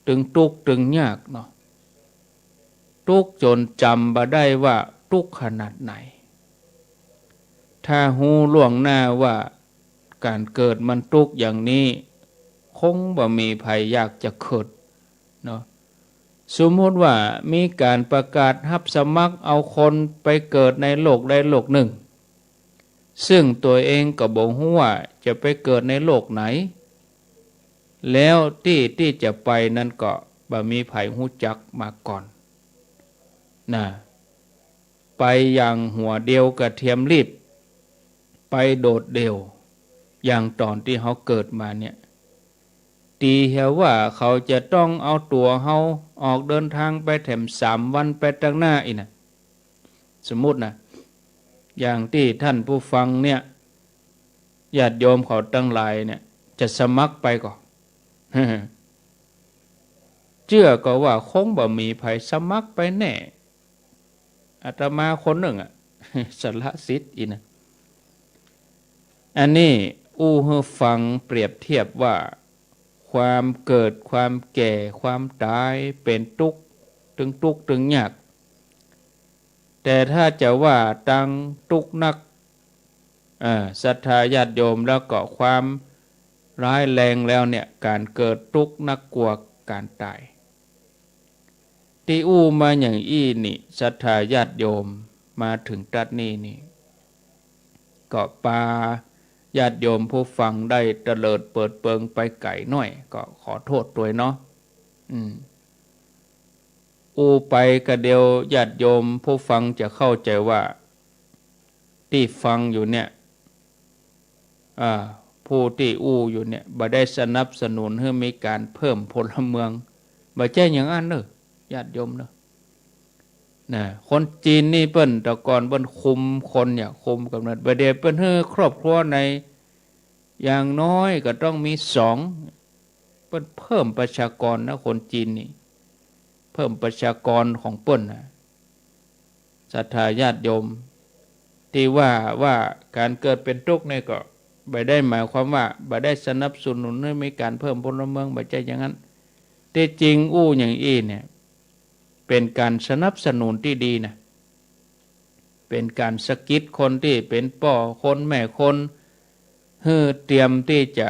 ตึงตุ๊กข์ตึงยากเนาะ ตุ๊กข์จ๋นจ๋ำบ่ได้ว่าตุ๊กข์ขนาดไหน ถ้าฮู้ล่วงหน้าว่าก๋านเกิดมันตุ๊กข์อย่างนี้ คงบ่มีใผอยากจะเกิดเนาะ สมมุติว่ามีก๋านประกาศฮับสมัครเอาคนไปเกิดในโลกใดโลกนึ่ง ซึ่งตั๋วเองก็บ่ฮู้ว่าจะไปเกิดในโลกไหน แล้วตี้ตี้จะไปนั้นก็บ่มีใผฮู้จักมาก่อนนะ ไปอย่างหัวเดียวกระเทียมลีบ ไปโดดเดี่ยว อย่างต๋อนตี้เฮาเกิดมาเนี่ย ตี๋เหียว่าเขาจะต้องเอาตั๋วเฮาออกเดินทางไปแถมสามวันไปตังหน้าอี้นะ สมมุตินะ อย่างตี้ท่านผู้ฟังเนี่ย ญาติโยมเขาตังหลายเนี่ย จะสมัครไปก่อ เจื้อก่อว่าคงบ่มีใผสมัครไปแน่ อาตมาคนนึ่งอะ สละสิทธิ์อี้นะ อันนี้อู้หื้อฟังเปรียบเทียบว่า ความเกิด ความแก่ ความต๋าย เป๋นตุ๊กข์ ตึงตุ๊กข์ตึงยาก แต่ถ้าจะว่าตังตุ๊กข์นัก เอ่อ ศรัทธาญาติโยม แล้วก็ความร้ายแรงแล้วเนี่ย ก๋านเกิดตุ๊กข์นักกว่าก๋านต๋าย ตี้อู้มาอย่างอี้นี่ ศรัทธาญาติโยม มาเถิงตั๊ดนี้นี่ ก็ปาญาติโยมผู้ฟังได้เตลิดเปิดเปิงไปไก๋หน้อย ก็ขอโต้ษตวยเนาะ อืม อู้ไปกะเดียว ญาติโยมผู้ฟังจะเข้าใจ๋ว่า ตี้ฟังอยู่เนี่ย อ่า ผู้ตี้อู้อยู่เนี่ย บ่ได้สนับสนุนหื้อมีก๋านเพิ่มพลเมือง บ่ใจ้อย่างอั้นเน่อ ญาติโยมเน่อ นะ คนจีนนี่เปิ้น แต่ก่อนเปิ้นคุมคนเนี่ย คุมกำเนิด บ่าเดี่ยวเปิ้นหื้อครอบครัวใน อย่างน้อยก็ต้องมีสอง เปิ้นเพิ่มประชากรนะ คนจีนนี่ เพิ่มประชากรของเปิ้นนะ ศรัทธาญาติโยม ตี้ว่า ว่าก๋านเกิดเป๋นตุ๊กข์นี่ก็บ่ได้หมายความว่า บ่ได้สนับสนุนหื้อมีก๋านเพิ่มพลเมือง บ่ใจ้อย่างอั้น ตี้จริงอู้อย่างอี้เนี่ย เป๋นก๋านสนับสนุนตี้ดีนะ เป๋นก๋านสะกิดคนตี้เป๋นป้อคนแม่คน หื้อเตรียมตี้จะ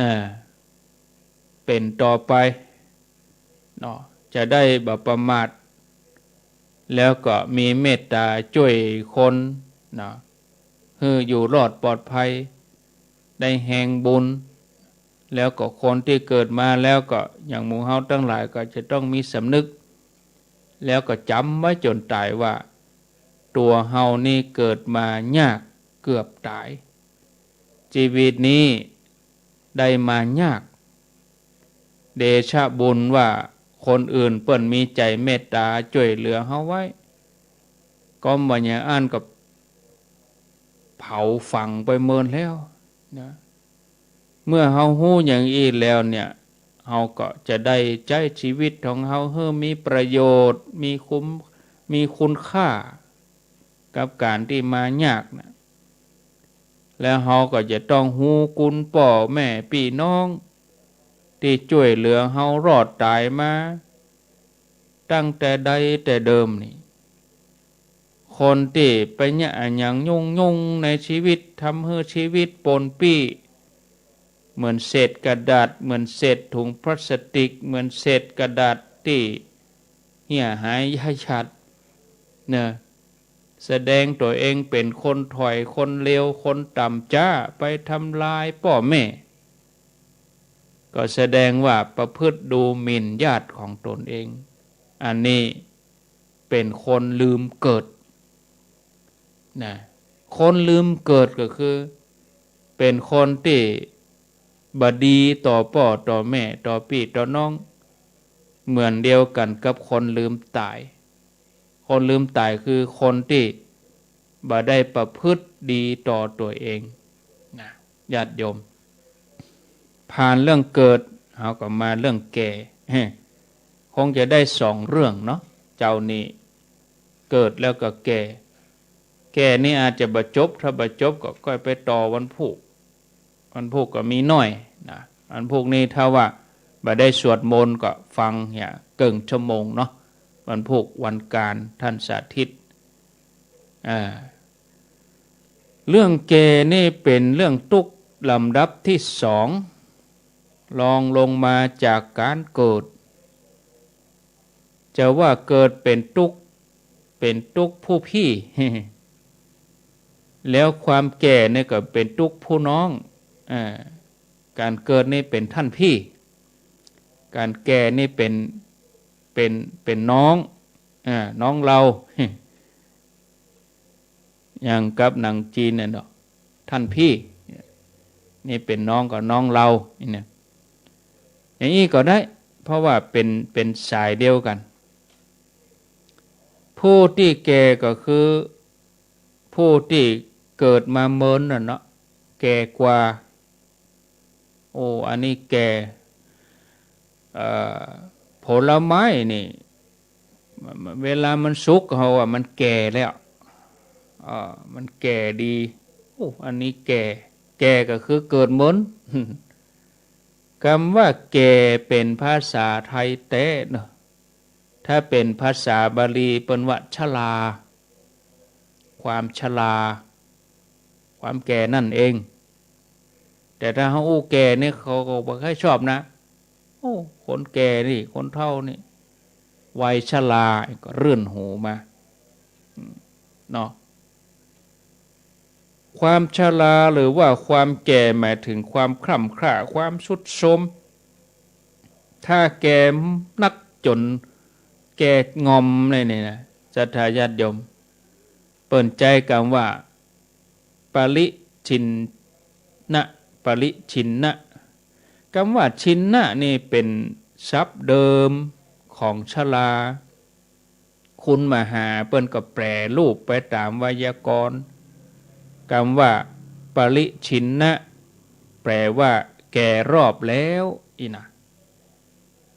อ่า ป๋นต่อไปเนาะ จะได้บ่ประมาท แล้วก็มีเมตต๋าจ้วยคนเนาะ หื้ออยู่รอดปลอดภัย ได้แฮงบุญ แล้วก็คนตี้เกิดมาแล้วก็อย่างหมู่เฮาตังหลายก็จะต้องมีสำนึก แล้วก็จ๋ำไว้จ๋นต๋ายว่า ตั๋วเฮานี่เกิดมายากเกือบต๋าย จีวิตนี้ได้มายาก เดชะบุญว่าคนอื่นเปิ้นมีใจ๋เมตต๋าจ้วยเหลือเฮาไว้ ก็บ่อย่างอั้นก็เผาฝังไปเมินแล้วนะ เมื่อเฮาฮู้อย่างอี้แล้วเนี่ย เฮาก็จะได้ใจ๊จีวิตของเฮาหื้อมีประโยชน์ มีคุ้ม มีคุณค่า กับก๋านตี้มายากนะ แล้วเฮาก็จะต้องฮู้คุณป้อแม่ปี้น้อง ตี้จ้วยเหลือเฮาลอดต๋ายมา ตั้งแต่ใดแต่เดิมนี่ คนตี้ไปเยียะอะหยังยุ่งๆ ในจีวิต ทำหื้อจีวิตปนปี้ เหมือนเศษกระดาษ เหมือนเศษถุงพลาสติก เหมือนเศษกระดาษตี้เหี่ยหายย้ายฉัดเนาะ แสดงตั๋วเองเป๋นคนถ่อย คนเลว คนต่ำจ๊า ไปทำลายป้อแม่ ก็แสดงว่าประพฤติดูหมิ่นญาติของตนเอง อันนี้เป๋นคนลืมเกิดนะ คนลืมเกิดก็คือ เป๋นคนตี้บ่ดีต่อป้อต่อแม่ ต่อปี้ต่อน้อง เหมือนเดียวกั๋นกับคนลืมต๋าย คนลืมต๋ายคือคนตี้บ่ได้ประพฤติดีต่อตั๋วเองนะ ญาติโยม ผ่านเรื่องเกิด เฮาก็มาเรื่องแก่ คงจะได้สองเรื่องเนาะ เจ๊านี้ เกิดแล้วก็แก่ แก่นี่อาจจะบ่จบ ถ้าบ่จบก็ก้อยไปต่อวันพูก วันพูกก็มีน้อยนะ วันพูกนี่ถ้าว่าบ่ได้สวดมนต์ก็ฟังเนี่ยเกิ่งชั่วโมงเนาะ วันพูกวันการท่านสาธิต อ่า เรื่องแก่นี่เป๋นเรื่องตุ๊กข์ลำดับตี้สอง รองลงมาจากก๋านเกิด จะว่าเกิดเป๋นตุ๊กข์ เป๋นตุ๊กข์ผู้พี่ แล้วความแก่นี่ก็เป๋นตุ๊กข์ผู้น้อง อ่า ก๋านเกิดนี่เป๋นท่านพี่ ก๋านแก่นี่เป๋น เป๋น เป๋นน้อง อ่า น้องเฮา อย่างกับหนังจีนเนี่ยเนาะ ท่านพี่ นี่เป๋นน้องกับน้องเฮา นี่นะ อย่างอี้ก็ได้ เพราะว่าเป๋น เป๋นสายเดียวกั๋น ผู้ตี้แก่ก็คือ ผู้ตี้เกิดมาเมินน่ะเนาะ แก่กว่า โอ้ อันนี้แก่ เอ่อ ผลไม้นี่ เวลามันสุก เฮาว่ามันแก่แล้ว เอ่อ มันแก่ดี โอ้ อันนี้แก่ แก่ก็คือเกิดเมิน กำว่าแก่เป๋นภาษาไทยแต๊เนาะ ถ้าเป๋นภาษาบาลีเปิ้นว่าชรา ความชรา ความแก่นั่นเอง แต่ถ้าเฮาอู้แก่นี่เขาก็บ่ค่อยชอบนะ โอ้ คนแก่นี่ คนเฒ่านี่ วัยชรา ก็รื่นหูมา อืม เนาะ ความชราหรือว่าความแก่หมายถึงความคร่ำคร่า ความทรุดโทรม ถ้าแก่นักจ๋นแก่งอมเลยนี่นะ ศรัทธาญาติโยม เปิ้นใจ๊กำว่า ปริชินนะ ปริชินนะ กำว่าชินนะนี่เป๋นศัพท์เดิมของชรา คุณมหาเปิ้นก็แปลรูปไปต๋ามไวยากรณ์ กำว่าปริชินนะ แปลว่าแก่รอบแล้ว อี้นะ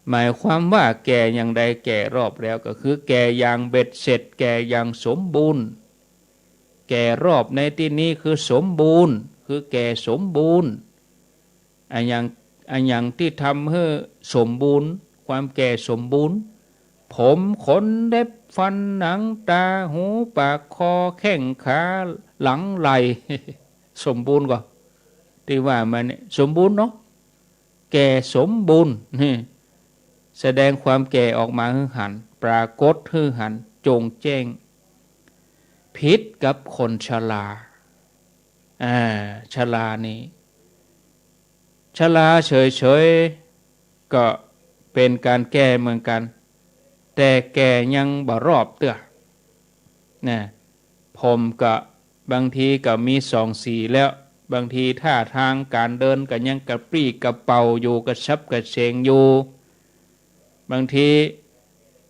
หมายความว่าแก่อย่างใดแก่รอบแล้ว ก็คือแก่อย่างเบ็ดเสร็จ แก่อย่างสมบูรณ์ แก่รอบในตี้นี้คือสมบูรณ์ คือแก่สมบูรณ์ อะหยัง อะหยังตี้ทำหื้อสมบูรณ์ ความแก่สมบูรณ์ ผมขนเล็บฟันหนังต๋าหูปากคอแข้งขาหลังไหล่ สมบูรณ์ก่อ ตี้ว่ามาเนี่ยสมบูรณ์เนาะ แก่สมบูรณ์ แสดงความแก่ออกมาหื้อหัน ปรากฏหื้อหันโจ่งแจ้ง ผิดกับคนชรา อ่า ชรานี่ ชราเฉยๆ ก็เป๋นก๋านแก่เหมือนกั๋น แต่แก่ยังบ่รอบเตื้อ นะ ผมก็บางทีก็มีสองสีแล้ว บางทีท่าตางก๋านเดินก็ยังกระปรี้กระเป๋าอยู่ กระฉับกระเฉงอยู่ บางที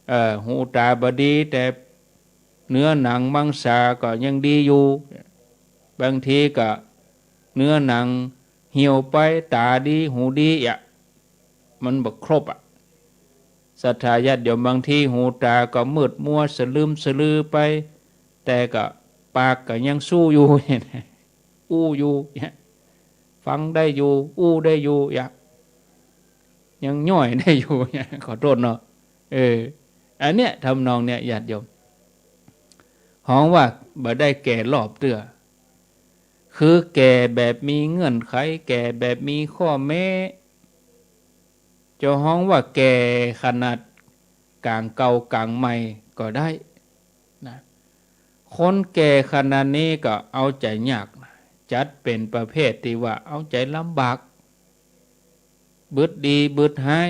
เอ่อ หูต๋าบ่ดี แต่เนื้อหนังมังสาก็ยังดีอยู่ บางทีก็เนื้อหนังเหี่ยวไป ต๋าดี หูดีอะ มันบ่ครบอะ ศรัทธาญาติโยม บางทีหูต๋าก็มืดมัวสะลึมสะลือไป แต่ก็ปากก็ยังสู้อยู่ อู้อยู่ ฟังได้อยู่ อู้ได้อยู่ ยังย่อยได้อยู่ ขอโต้ษเนาะ เออ อันเนี้ย ทำนองเนี้ย ญาติโยม ฮ้องว่าบ่ได้แก่รอบเตื้อ คือแก่แบบมีเงื่อนไข แก่แบบมีข้อแม้ จะฮ้องว่าแก่ขนาดก๋างเก่าก๋างใหม่ก็ได้นะ คนแก่ขนาดนี้ก็เอาใจ๋ยากนะ จัดเป๋นประเภทตี้ว่าเอาใจ๋ลำบาก บึดดีบึดฮ้าย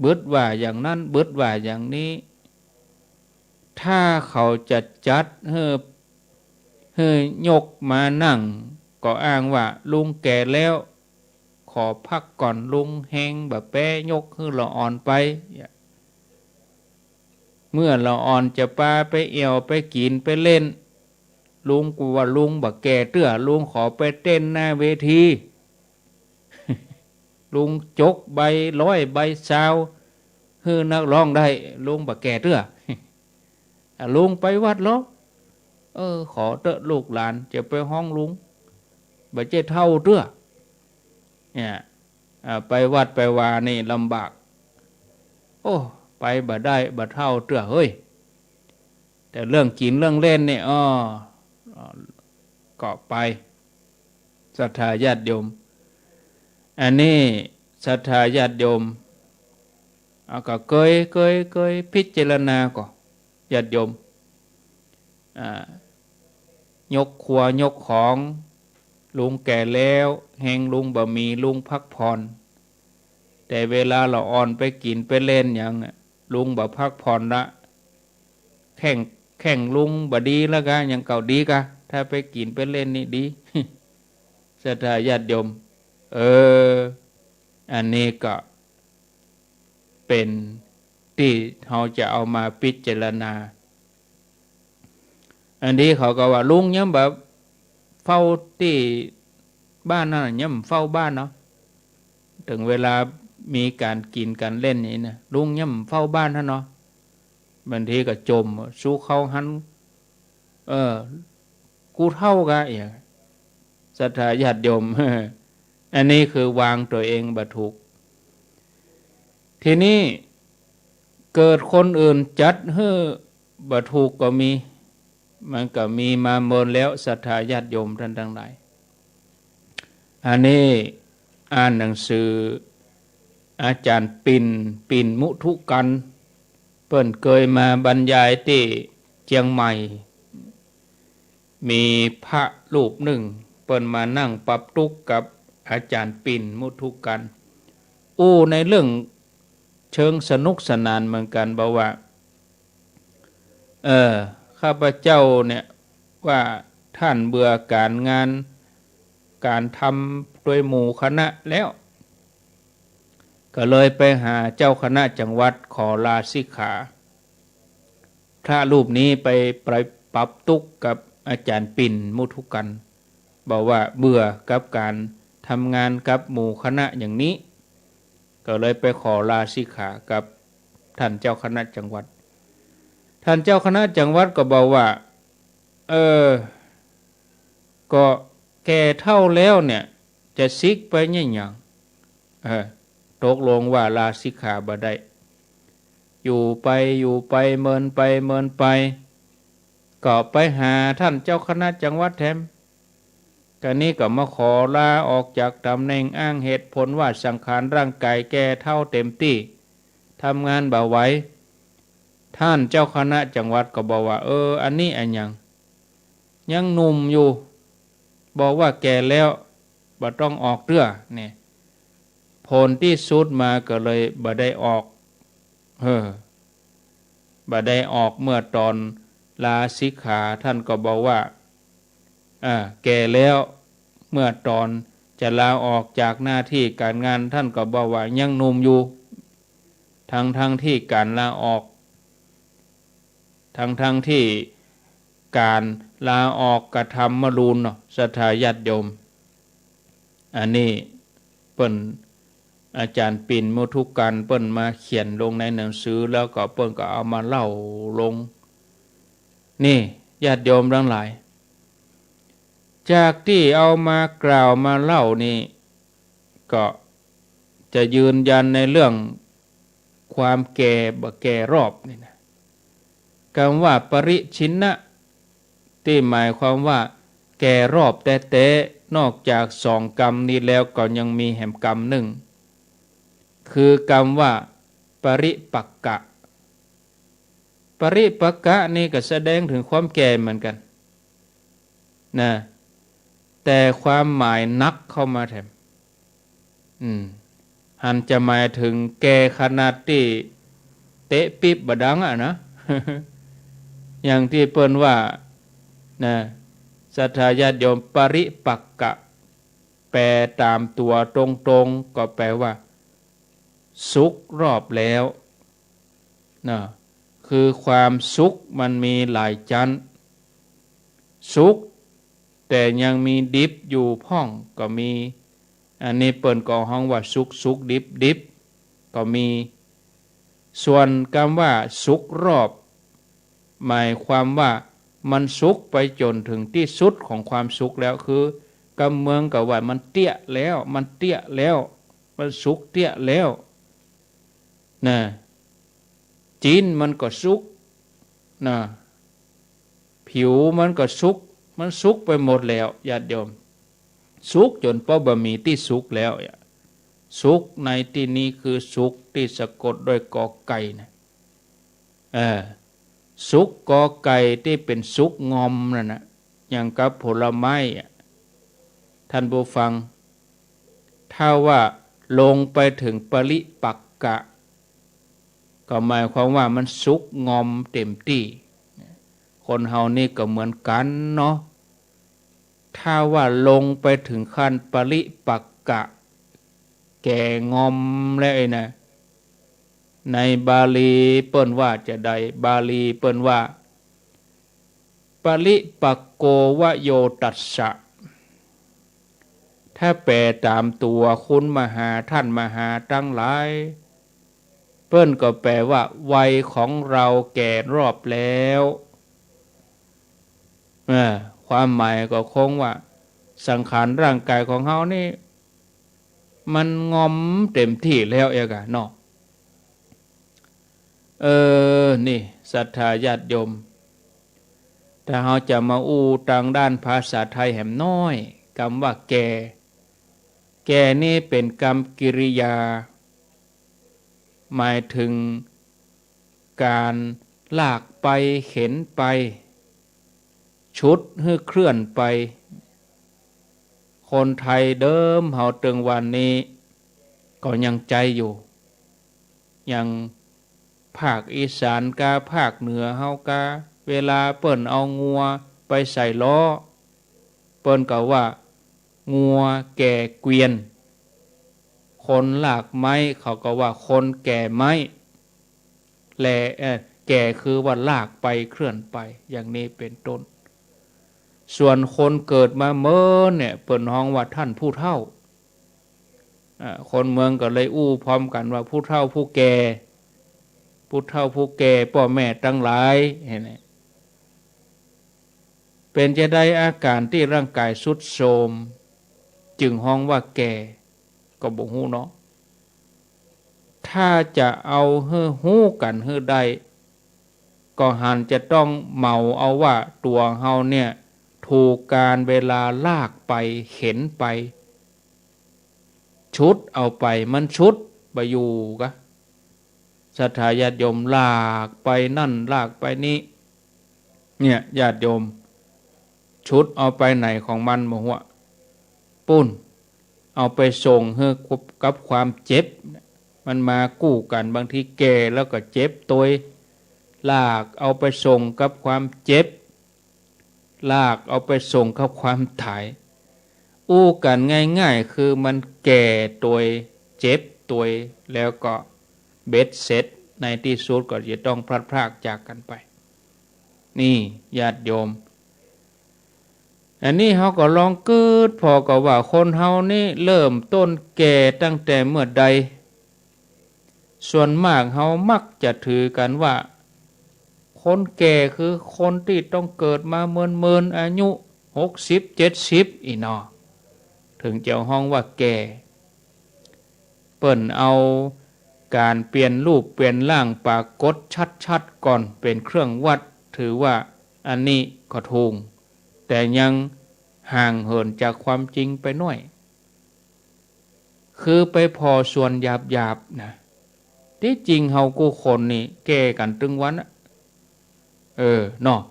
บึดว่าอย่างนั้น บึดว่าอย่างนี้ ถ้าเขาจะจัดหื้อ หื้อยกมานั่ง ก็อ้างว่าลุงแก่แล้ว ขอพักก่อน ลุงแฮงบ่แป๊ ยกหื้อละอ่อนไป เมื่อละอ่อนจะปาไปแอ่ว ไปกิ๋น ไปเล่น ลุงกลัวลุงบ่แก่เตื้อ ลุงขอไปเต้นหน้าเวที ลุงจกใบร้อยใบซาว หื้อนักฮ้องได้ ลุงบ่แก่เตื้อ อ่ะ ลุงไปวัดลอ เออ ขอเต๊อะลูกหลาน จะไปฮ้องลุง บ่ใจ้เฒ่าเตื้อ เนี่ย อ่า ไปวัดไปวานี่ลำบาก โอ้ ไปบ่ได้ บ่เฒ่าเตื้อเฮ้ย แต่เรื่องกิ๋นเรื่องเล่นนี่ อ้อ ก็ไป ศรัทธาญาติโยม อันนี้ศรัทธาญาติโยม เอาก็เกย เกย เกยพิจารณาก่อ ญาติโยม อ่า ยกครัวยกของ ลุงแก่แล้ว แฮงลุงบ่มี ลุงพักผ่อน แต่เวลาละอ่อนไปกิ๋นไปเล่นหยังอะ ลุงบ่พักผ่อนละ แข้ง แข้งลุงบ่ดีละกา อย่างเก่าดีกา ถ้าไปกิ๋นไปเล่นนี่ดี ศรัทธาญาติโยม เออ อันนี้ก็เป๋นตี้เฮาจะเอามาพิจารณา อันนี้เขาก็ว่าลุงยังบ่เฝ้าตี้บ้านนั่น ยังบ่เฝ้าบ้านเนาะ เถิงเวลามีก๋านกิ๋นก๋านเล่นอย่างนี้นะ ลุงยังบ่เฝ้าบ้านหั้นเนาะ บางทีก็จ่ม สู้เขาหั้น เออ กู้เฒ่าก็อย่าง ศรัทธาญาติโยม อันนี้คือวางตั๋วเองบ่ถูก ทีนี้เกิดคนอื่นจัดหื้อบ่ถูกก็มี มันก็มีมาเมินแล้ว ศรัทธาญาติโยมท่านตังหลาย อันนี้อ่านหนังสืออาจ๋ารย์ปิ่น ปิ่นมุทุกัน เปิ้นเกยมาบรรยายตี้เจียงใหม่ มีพระรูปนึ่ง เปิ้นมานั่งปรับตุ๊กข์กับอาจ๋ารย์ปิ่นมุทุกัน อู้ในเรื่องเชิงสนุกสนานเหมือนกั๋น บอกว่า เออ ข้าพเจ้าเนี่ยว่าท่านเบื่อก๋านงานก๋านทำโดยหมู่คณะแล้ว ก็เลยไปหาเจ้าคณะจังหวัดขอลาสิกขา พระรูปนี้ไป ไปปรับตุ๊กข์กับอาจ๋ารย์ปิ่นมุทุกัน บอกว่าเบื่อกับก๋านทำงานกับหมู่คณะอย่างนี้ ก็เลยไปขอลาสิกขากับท่านเจ้าคณะจังหวัด ท่านเจ้าคณะจังหวัดก็บอกว่า เออ ก็แก่เฒ่าแล้วเนี่ย จะสิกไปเนี่ยหยัง เออ ตกลงว่าลาสิกขาบ่ได้ อยู่ไป อยู่ไป เมินไป เมินไป ก็ไปหาท่านเจ้าคณะจังหวัดแถม กานี้ก็มาขอลาออกจากต๋ำแหน่ง อ้างเหตุผลว่าสังขารร่างก๋ายแก่เฒ่าเต๋มตี้ ทำงานบ่ไหว ท่านเจ้าคณะจังหวัดก็บอกว่า เออ อันนี้อะหยัง ยังหนุ่มอยู่ บอกว่าแก่แล้ว บ่ต้องออกเตื้อ เนี่ย ผลตี้สุดมาก็เลยบ่ได้ออก เออ บ่ได้ออก เมื่อต๋อนลาสิกขา ท่านก็บอกว่า อ่า แก่แล้ว เมื่อต๋อนจะลาออกจากหน้าตี้ก๋านงาน ท่านก็บอกว่ายังหนุ่มอยู่ ทั้งๆ ตี้ก๋านลาออก ทั้งๆ ตี้ก๋านลาออกกระทำมะรูนเนาะ ศรัทธาญาติโยม อันนี้เปิ้น อาจารย์ปิ่น มุทุกรรม เปิ้นมาเขียนลงในหนังสือ แล้วก็เปิ้นก็เอามาเล่าลง นี่ ญาติโยมตังหลาย จากตี้เอามากล่าวมาเล่านี่ ก็จะยืนยันในเรื่องความแก่บ่แก่รอบนี่นะ กำว่าปริชินนะ ตี้หมายความว่าแก่รอบแต๊ๆ นอกจากสองกำนี้แล้วก็ยังมีแหมกำนึ่ง คือกำว่าปริปักกะ ปริปักกะนี่ก็แสดงเถิงความแก่เหมือนกั๋นนะ แต่ความหมายหนักเข้ามาแถม อืม หันจะหมายเถิงแก่ขนาดตี้เตะปิ๊บบ่ดังอะนะ อย่างตี้เปิ้นว่านะ ศรัทธาญาติโยม ปริปักกะ แปลต๋ามตั๋วตรงๆ ก็แปลว่า สุกรอบแล้ว นะ คือความสุกมันมีหลายจั้น สุกแต่ยังมีดิบอยู่พ่องก็มี อันนี้เปิ้นก็ฮ้องว่าสุก สุกดิบ ดิบก็มี ส่วนกำว่าสุกรอบ หมายความว่ามันสุกไปจ๋นเถิงตี้สุดของความสุกแล้ว คือกำเมืองก็ว่ามันเตี้ยแล้ว มันเตี้ยแล้ว มันสุกเตี้ยแล้ว นะ จิ๊นมันก็สุก นะ ผิวมันก็สุก มันสุกไปหมดแล้ว ญาติโยม สุกจ๋นเป๋าบ่มีตี้สุกแล้วอะ สุกในตี้นี้คือสุกตี้สะกดด้วยกอไก่นะ เออ สุกกอไก่ตี้เป๋นสุกงอมนั่นนะ อย่างกับผลไม้อะ ท่านผู้ฟัง ถ้าว่าลงไปเถิงปริปักกะ ก็หมายความว่ามันสุกงอมเต๋มตี้ คนเฮานี่ก็เหมือนกั๋นเนาะ ถ้าว่าลงไปเถิงขั้นปริปักกะ แก่งอมแล้วไอ้นะ ในบาลีเปิ้นว่าจาใด บาลีเปิ้นว่า ปริปักโกวโยตัสสะ ถ้าแปลต๋ามตั๋วคุณมหา ท่านมหาตังหลาย เปิ้นก็แปลว่า วัยของเราแก่รอบแล้ว เออ ความหมายก็คงว่า สังขารร่างกายของเฮานี่ มันงอมเต๋มตี้แล้วเอกอะเนาะ เออ นี่ ศรัทธาญาติโยม ถ้าเฮาจะมาอู้ตางด้านภาษาไทยแหมน้อย กำว่าแก่ แก่นี่เป๋นกำกิริยา หมายเถิงก๋านลากไป เข็นไป ฉุดหื้อเคลื่อนไป คนไทยเดิมเฮาเถิงวันนี้ก็ยังใจ๊อยู่ อย่างภาคอีสานกา ภาคเหนือเฮากา เวลาเปิ้นเอางัวไปใส่ล้อ เปิ้นก็ว่า งัวแก่เกวียน คนลากไม้เขาก็ว่า คนแก่ไม้ แล เอ่อ แก่คือว่าลากไปเคลื่อนไป อย่างนี้เป๋นต้น ส่วนคนเกิดมาเมินเนี่ย เปิ้นฮ้องว่าท่านผู้เฒ่า อ่า คนเมืองก็เลยอู้พร้อมกั๋นว่าผู้เฒ่าผู้แก่ ผู้เฒ่าผู้แก่ ป้อแม่ตังหลาย หั้นแหละ เป๋นจาใดอาก๋านตี้ร่างก๋ายทรุดโทรม จึงฮ้องว่าแก่ ก็บ่ฮู้เนาะ ถ้าจะเอาหื้อฮู้กั๋นหื้อได้ ก็หันจะต้องเหมาเอาว่าตั๋วเฮาเนี่ย ถูกกาลเวลาลากไป เข็นไป ฉุดเอาไป มันฉุดบ่อยู่กะ ศรัทธาญาติโยม ลากไปนั่น ลากไปนี้ เนี่ย ญาติโยม ฉุดเอาไปไหนของมันบ่ฮู้ ปู๊น เอาไปส่งหื้อกับความเจ็บ มันมากู้กั๋น บางทีแก่แล้วก็เจ็บตวย ลากเอาไปส่งกับความเจ็บ ลากเอาไปส่งกับความต๋าย อู้กั๋นง่ายๆ คือมันแก่ตวย เจ็บตวย แล้วก็เบ็ดเสร็จ ในตี้สุดก็จะต้องพลัดพรากจากกั๋นไป นี่ ญาติโยม อันนี้เฮาก็ลองกึ๊ดผ่อก่อว่า คนเฮานี่เริ่มต้นแก่ตั้งแต่เมื่อใด ส่วนมากเฮามักจะถือกั๋นว่า คนแก่คือคนตี้ต้องเกิดมาเมินๆ อายุหกสิบ เจ็ดสิบ อี้เนาะ เถิงจะฮ้องว่าแก่ เปิ้นเอาก๋านเปลี่ยนรูปเปลี่ยนร่างปรากฏชัดๆ ก่อนเป๋นเครื่องวัด ถือว่าอันนี้ก็ถูก แต่ยังห่างเหินจากความจริงไปหน้อย คือไปผ่อส่วนหยาบๆ นะ ตี้จริงเฮากู้คนนี่แก่กั๋นตึงวันอะ เออ เนาะ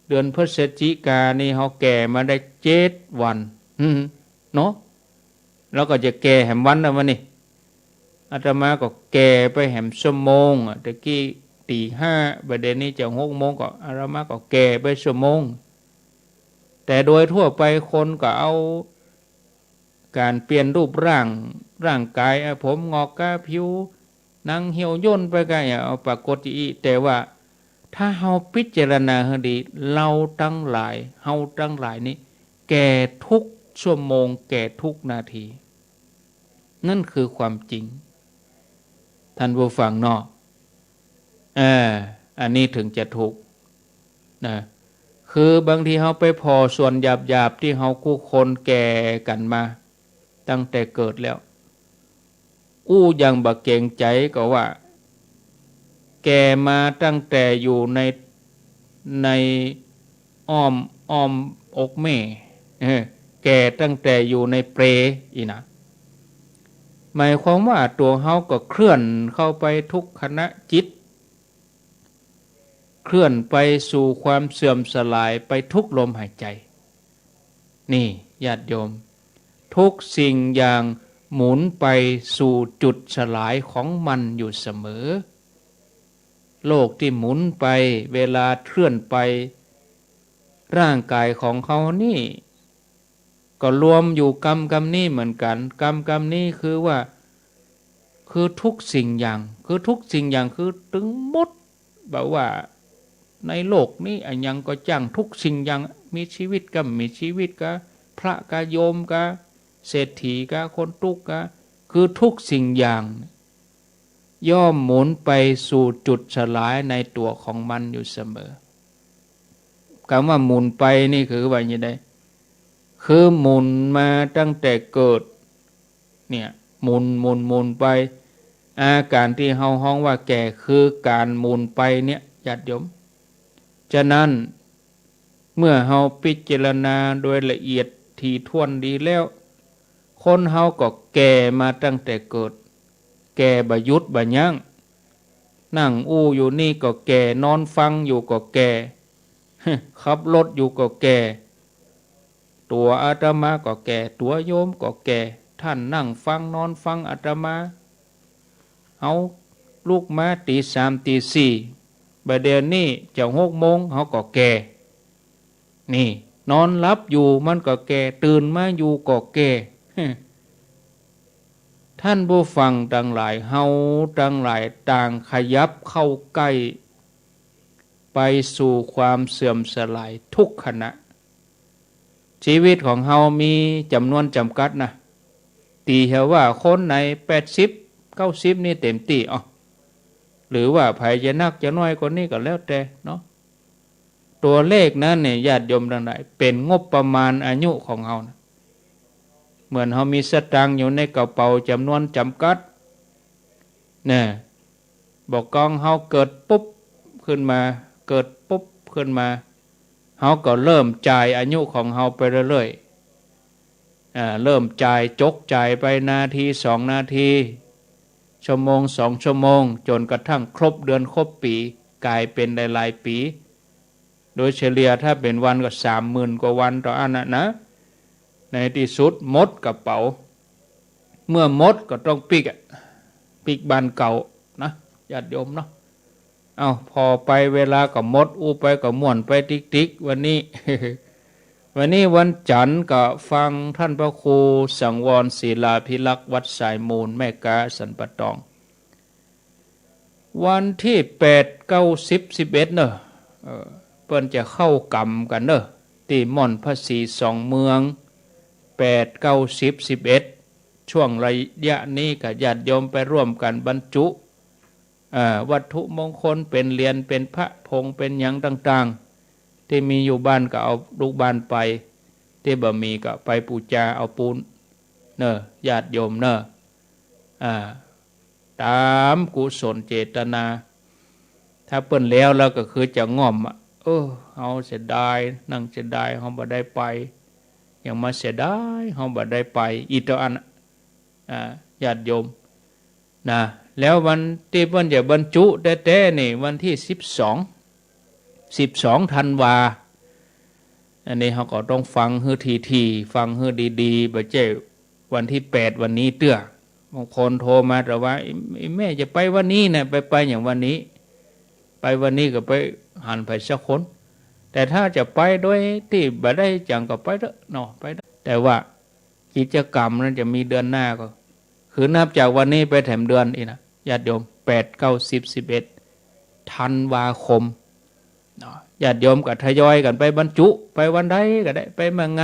เดือนพฤศจิกานี่เฮาแก่มาได้เจ็ดวัน อืม เนาะ แล้วก็จะแก่แหมวันนะวะนี่ อาตมาก็แก่ไปแหมชั่วโมงอะ ตะกี้ตีห้า บ่าเดี่ยวนี้จะหกโมง ก็อาตมาก็แก่ไปชั่วโมง แต่โดยทั่วไปคนก็เอาก๋านเปลี่ยนรูปร่าง ร่างก๋าย อะ ผมหงอกกา ผิวหนังเหี่ยวย่นไปกา เอาปรากฏอี้ แต่ว่าถ้าเฮาพิจารณาหื้อดี เฮาตังหลาย เฮาตังหลายนี่แก่ทุกชั่วโมง แก่ทุกนาที นั่นคือความจริง ท่านผู้ฟังเนาะ เออ อันนี้เถิงจะถูก นะ คือบางทีเฮาไปผ่อส่วนหยาบๆ ตี้เฮากู้คนแก่กั๋นมาตั้งแต่เกิดแล้ว อู้อย่างบ่เกรงใจ๋ก็ว่า แก่มาตั้งแต่อยู่ใน ในอ้อม อ้อมอกแม่ เออ แก่ตั้งแต่อยู่ในเปลอี้นะ หมายความว่าตั๋วเฮาก็เคลื่อนเข้าไปทุกขณะจิต เคลื่อนไปสู่ความเสื่อมสลายไปทุกลมหายใจ นี่ ญาติโยม ทุกสิ่งอย่างหมุนไปสู่จุดสลายของมันอยู่เสมอ โลกตี้หมุนไป เวลาเคลื่อนไป ร่างก๋ายของเฮานี่ ก็รวมอยู่กำกำนี้เหมือนกั๋น กำกำนี้คือว่า คือทุกสิ่งอย่าง คือทุกสิ่งอย่าง คือตึงหมด แบบว่าในโลกนี้อะหยังก็จ้าง ทุกสิ่งอย่าง มีชีวิตกาบ่มีชีวิตกา พระกาโยมกา เศรษฐีกา คนตุ๊กข์กา คือทุกสิ่งอย่าง ย่อมหมุนไปสู่จุดสลายในตั๋วของมันอยู่เสมอ กำว่าหมุนไปนี่คือว่าอย่างใด คือหมุนมาตั้งแต่เกิด เนี่ย หมุน หมุน หมุนไป อาก๋านตี้เฮาฮ้องว่าแก่ คือก๋านหมุนไปเนี่ย ญาติโยม ฉะนั้น เมื่อเฮาพิจารณาโดยละเอียดถี่ถ้วนดีแล้ว คนเฮาก็แก่มาตั้งแต่เกิด แก่บ่หยุดบ่ยั้ง นั่งอู้อยู่นี่ก็แก่ นอนฟังอยู่ก็แก่ ขับรถอยู่ก็แก่ ตั๋วอาตมาก็แก่ ตั๋วโยมก็แก่ ท่านนั่งฟังนอนฟังอาตมา เฮาลุกมาตี๋สามตี๋สี่ บ่าเดี่ยวนี้จะหกโมง เฮาก็แก่ นี่ นอนหลับอยู่มันก็แก่ ตื่นมาอยู่ก็แก่ ท่านผู้ฟังตังหลาย เฮาตังหลายต่างขยับเข้าใก้ ไปสู่ความเสื่อมสลายทุกขณะ ชีวิตของเฮามีจ๋ำนวนจ๋ำกัดนะ ตี๋เถอะว่าคนไหนแปดสิบ เก้าสิบนี่เต๋มตี้ อ้อ หรือว่าใผจะนักจะน้อยกว่านี้ก็แล้วแต่เนาะ ตั๋วเลขนั้นเนี่ย ญาติโยมตังหลาย เป๋นงบประมาณอายุของเฮานะ เหมือนเฮามีสตางค์อยู่ในกระเป๋าจ๋ำนวนจ๋ำกัด เนี่ย บ่ากองเฮาเกิดปุ๊บขึ้นมา เกิดปุ๊บขึ้นมา เฮาก็เริ่มจ่ายอายุของเฮาไปเรื่อยๆ อ่า เริ่มจ่าย จกจ่ายไปนาทีสองนาที ชั่วโมงสองชั่วโมง จ๋นกระทั่งครบเดือนครบปี๋ ก๋ายเป๋นหลายๆ ปี๋ โดยเฉลี่ยถ้าเป๋นวันก็สามหมื่นกว่าวันต่ออั้นน่ะนะ ในตี้สุดหมดกระเป๋า เมื่อหมดก็ต้องปิ๊กอะ ปิ๊กบ้านเก่านะ ญาติโยมเนาะ เอ้า ผ่อไปเวลาก็หมด อู้ไปก็ม่วนไปติ๊กๆ วันนี้ วันนี้วันจันทร์ก็ฟังต้านพระครูสังวรศิลาภิรักษ์ วัดสายมูล แม่ก๊า สันป่าตอง วันตี้แปด เก้า สิบ สิบเอ็ด เนาะ เออ เปิ้นจะเข้ากรรมกั๋นเนาะ ตี้ม่อนพระศรีสองเมือง แปด เก้า สิบ สิบเอ็ด ช่วงระยะนี้ก็ญาติโยมไปร่วมกั๋นบรรจุ เอ่อ วัตถุมงคล เป๋นเหรียญ เป๋นพระผง เป๋นหยังต่างๆ ตี้มีอยู่บ้านก็เอาลูกบ้านไป ตี้บ่มีก็ไปปู๋จาเอาปูน เนาะ ญาติโยมเนาะ อ่า ต๋ามกุศลเจตนา ถ้าเปิ้นแล้ว แล้วก็คือจะง่อมอะ เออ เฮาเสียดาย นั่งเสียดาย เฮาบ่ได้ไป ยังมาเสียดาย เฮาบ่ได้ไป อีกเต้าอั้นน่ะ อ่า ญาติโยม นะ แล้ววันตี้เปิ้นจะบรรจุแต๊ๆ นี่ วันตี้สิบสอง สิบสอง ธันวา อันนี้เฮาก็ต้องฟังหื้อถี่ๆ ฟังหื้อดีๆ บ่ใจ้วันตี้แปดวันนี้เตื้อ บางคนโทรมาแต่ว่า "อี อีแม่จะไปวันนี้นะ ไป ไปหยังวันนี้ ไปวันนี้ก็ไปหันไผสักคน" แต่ถ้าจะไปโดยตี้บ่ได้หยังก็ไปเต๊อะเนาะ ไปเต๊อะ แต่ว่า กิจกรรมนั้นจะมีเดือนหน้าก็ คือนับจากวันนี้ไปแถมเดือนอีกนะ ญาติโยม แปด เก้า สิบ สิบเอ็ด ธันวาคม เนาะ ญาติโยมก็ทยอยกั๋นไปบรรจุ ไปวันใดก็ได้ ไปเมื่อไง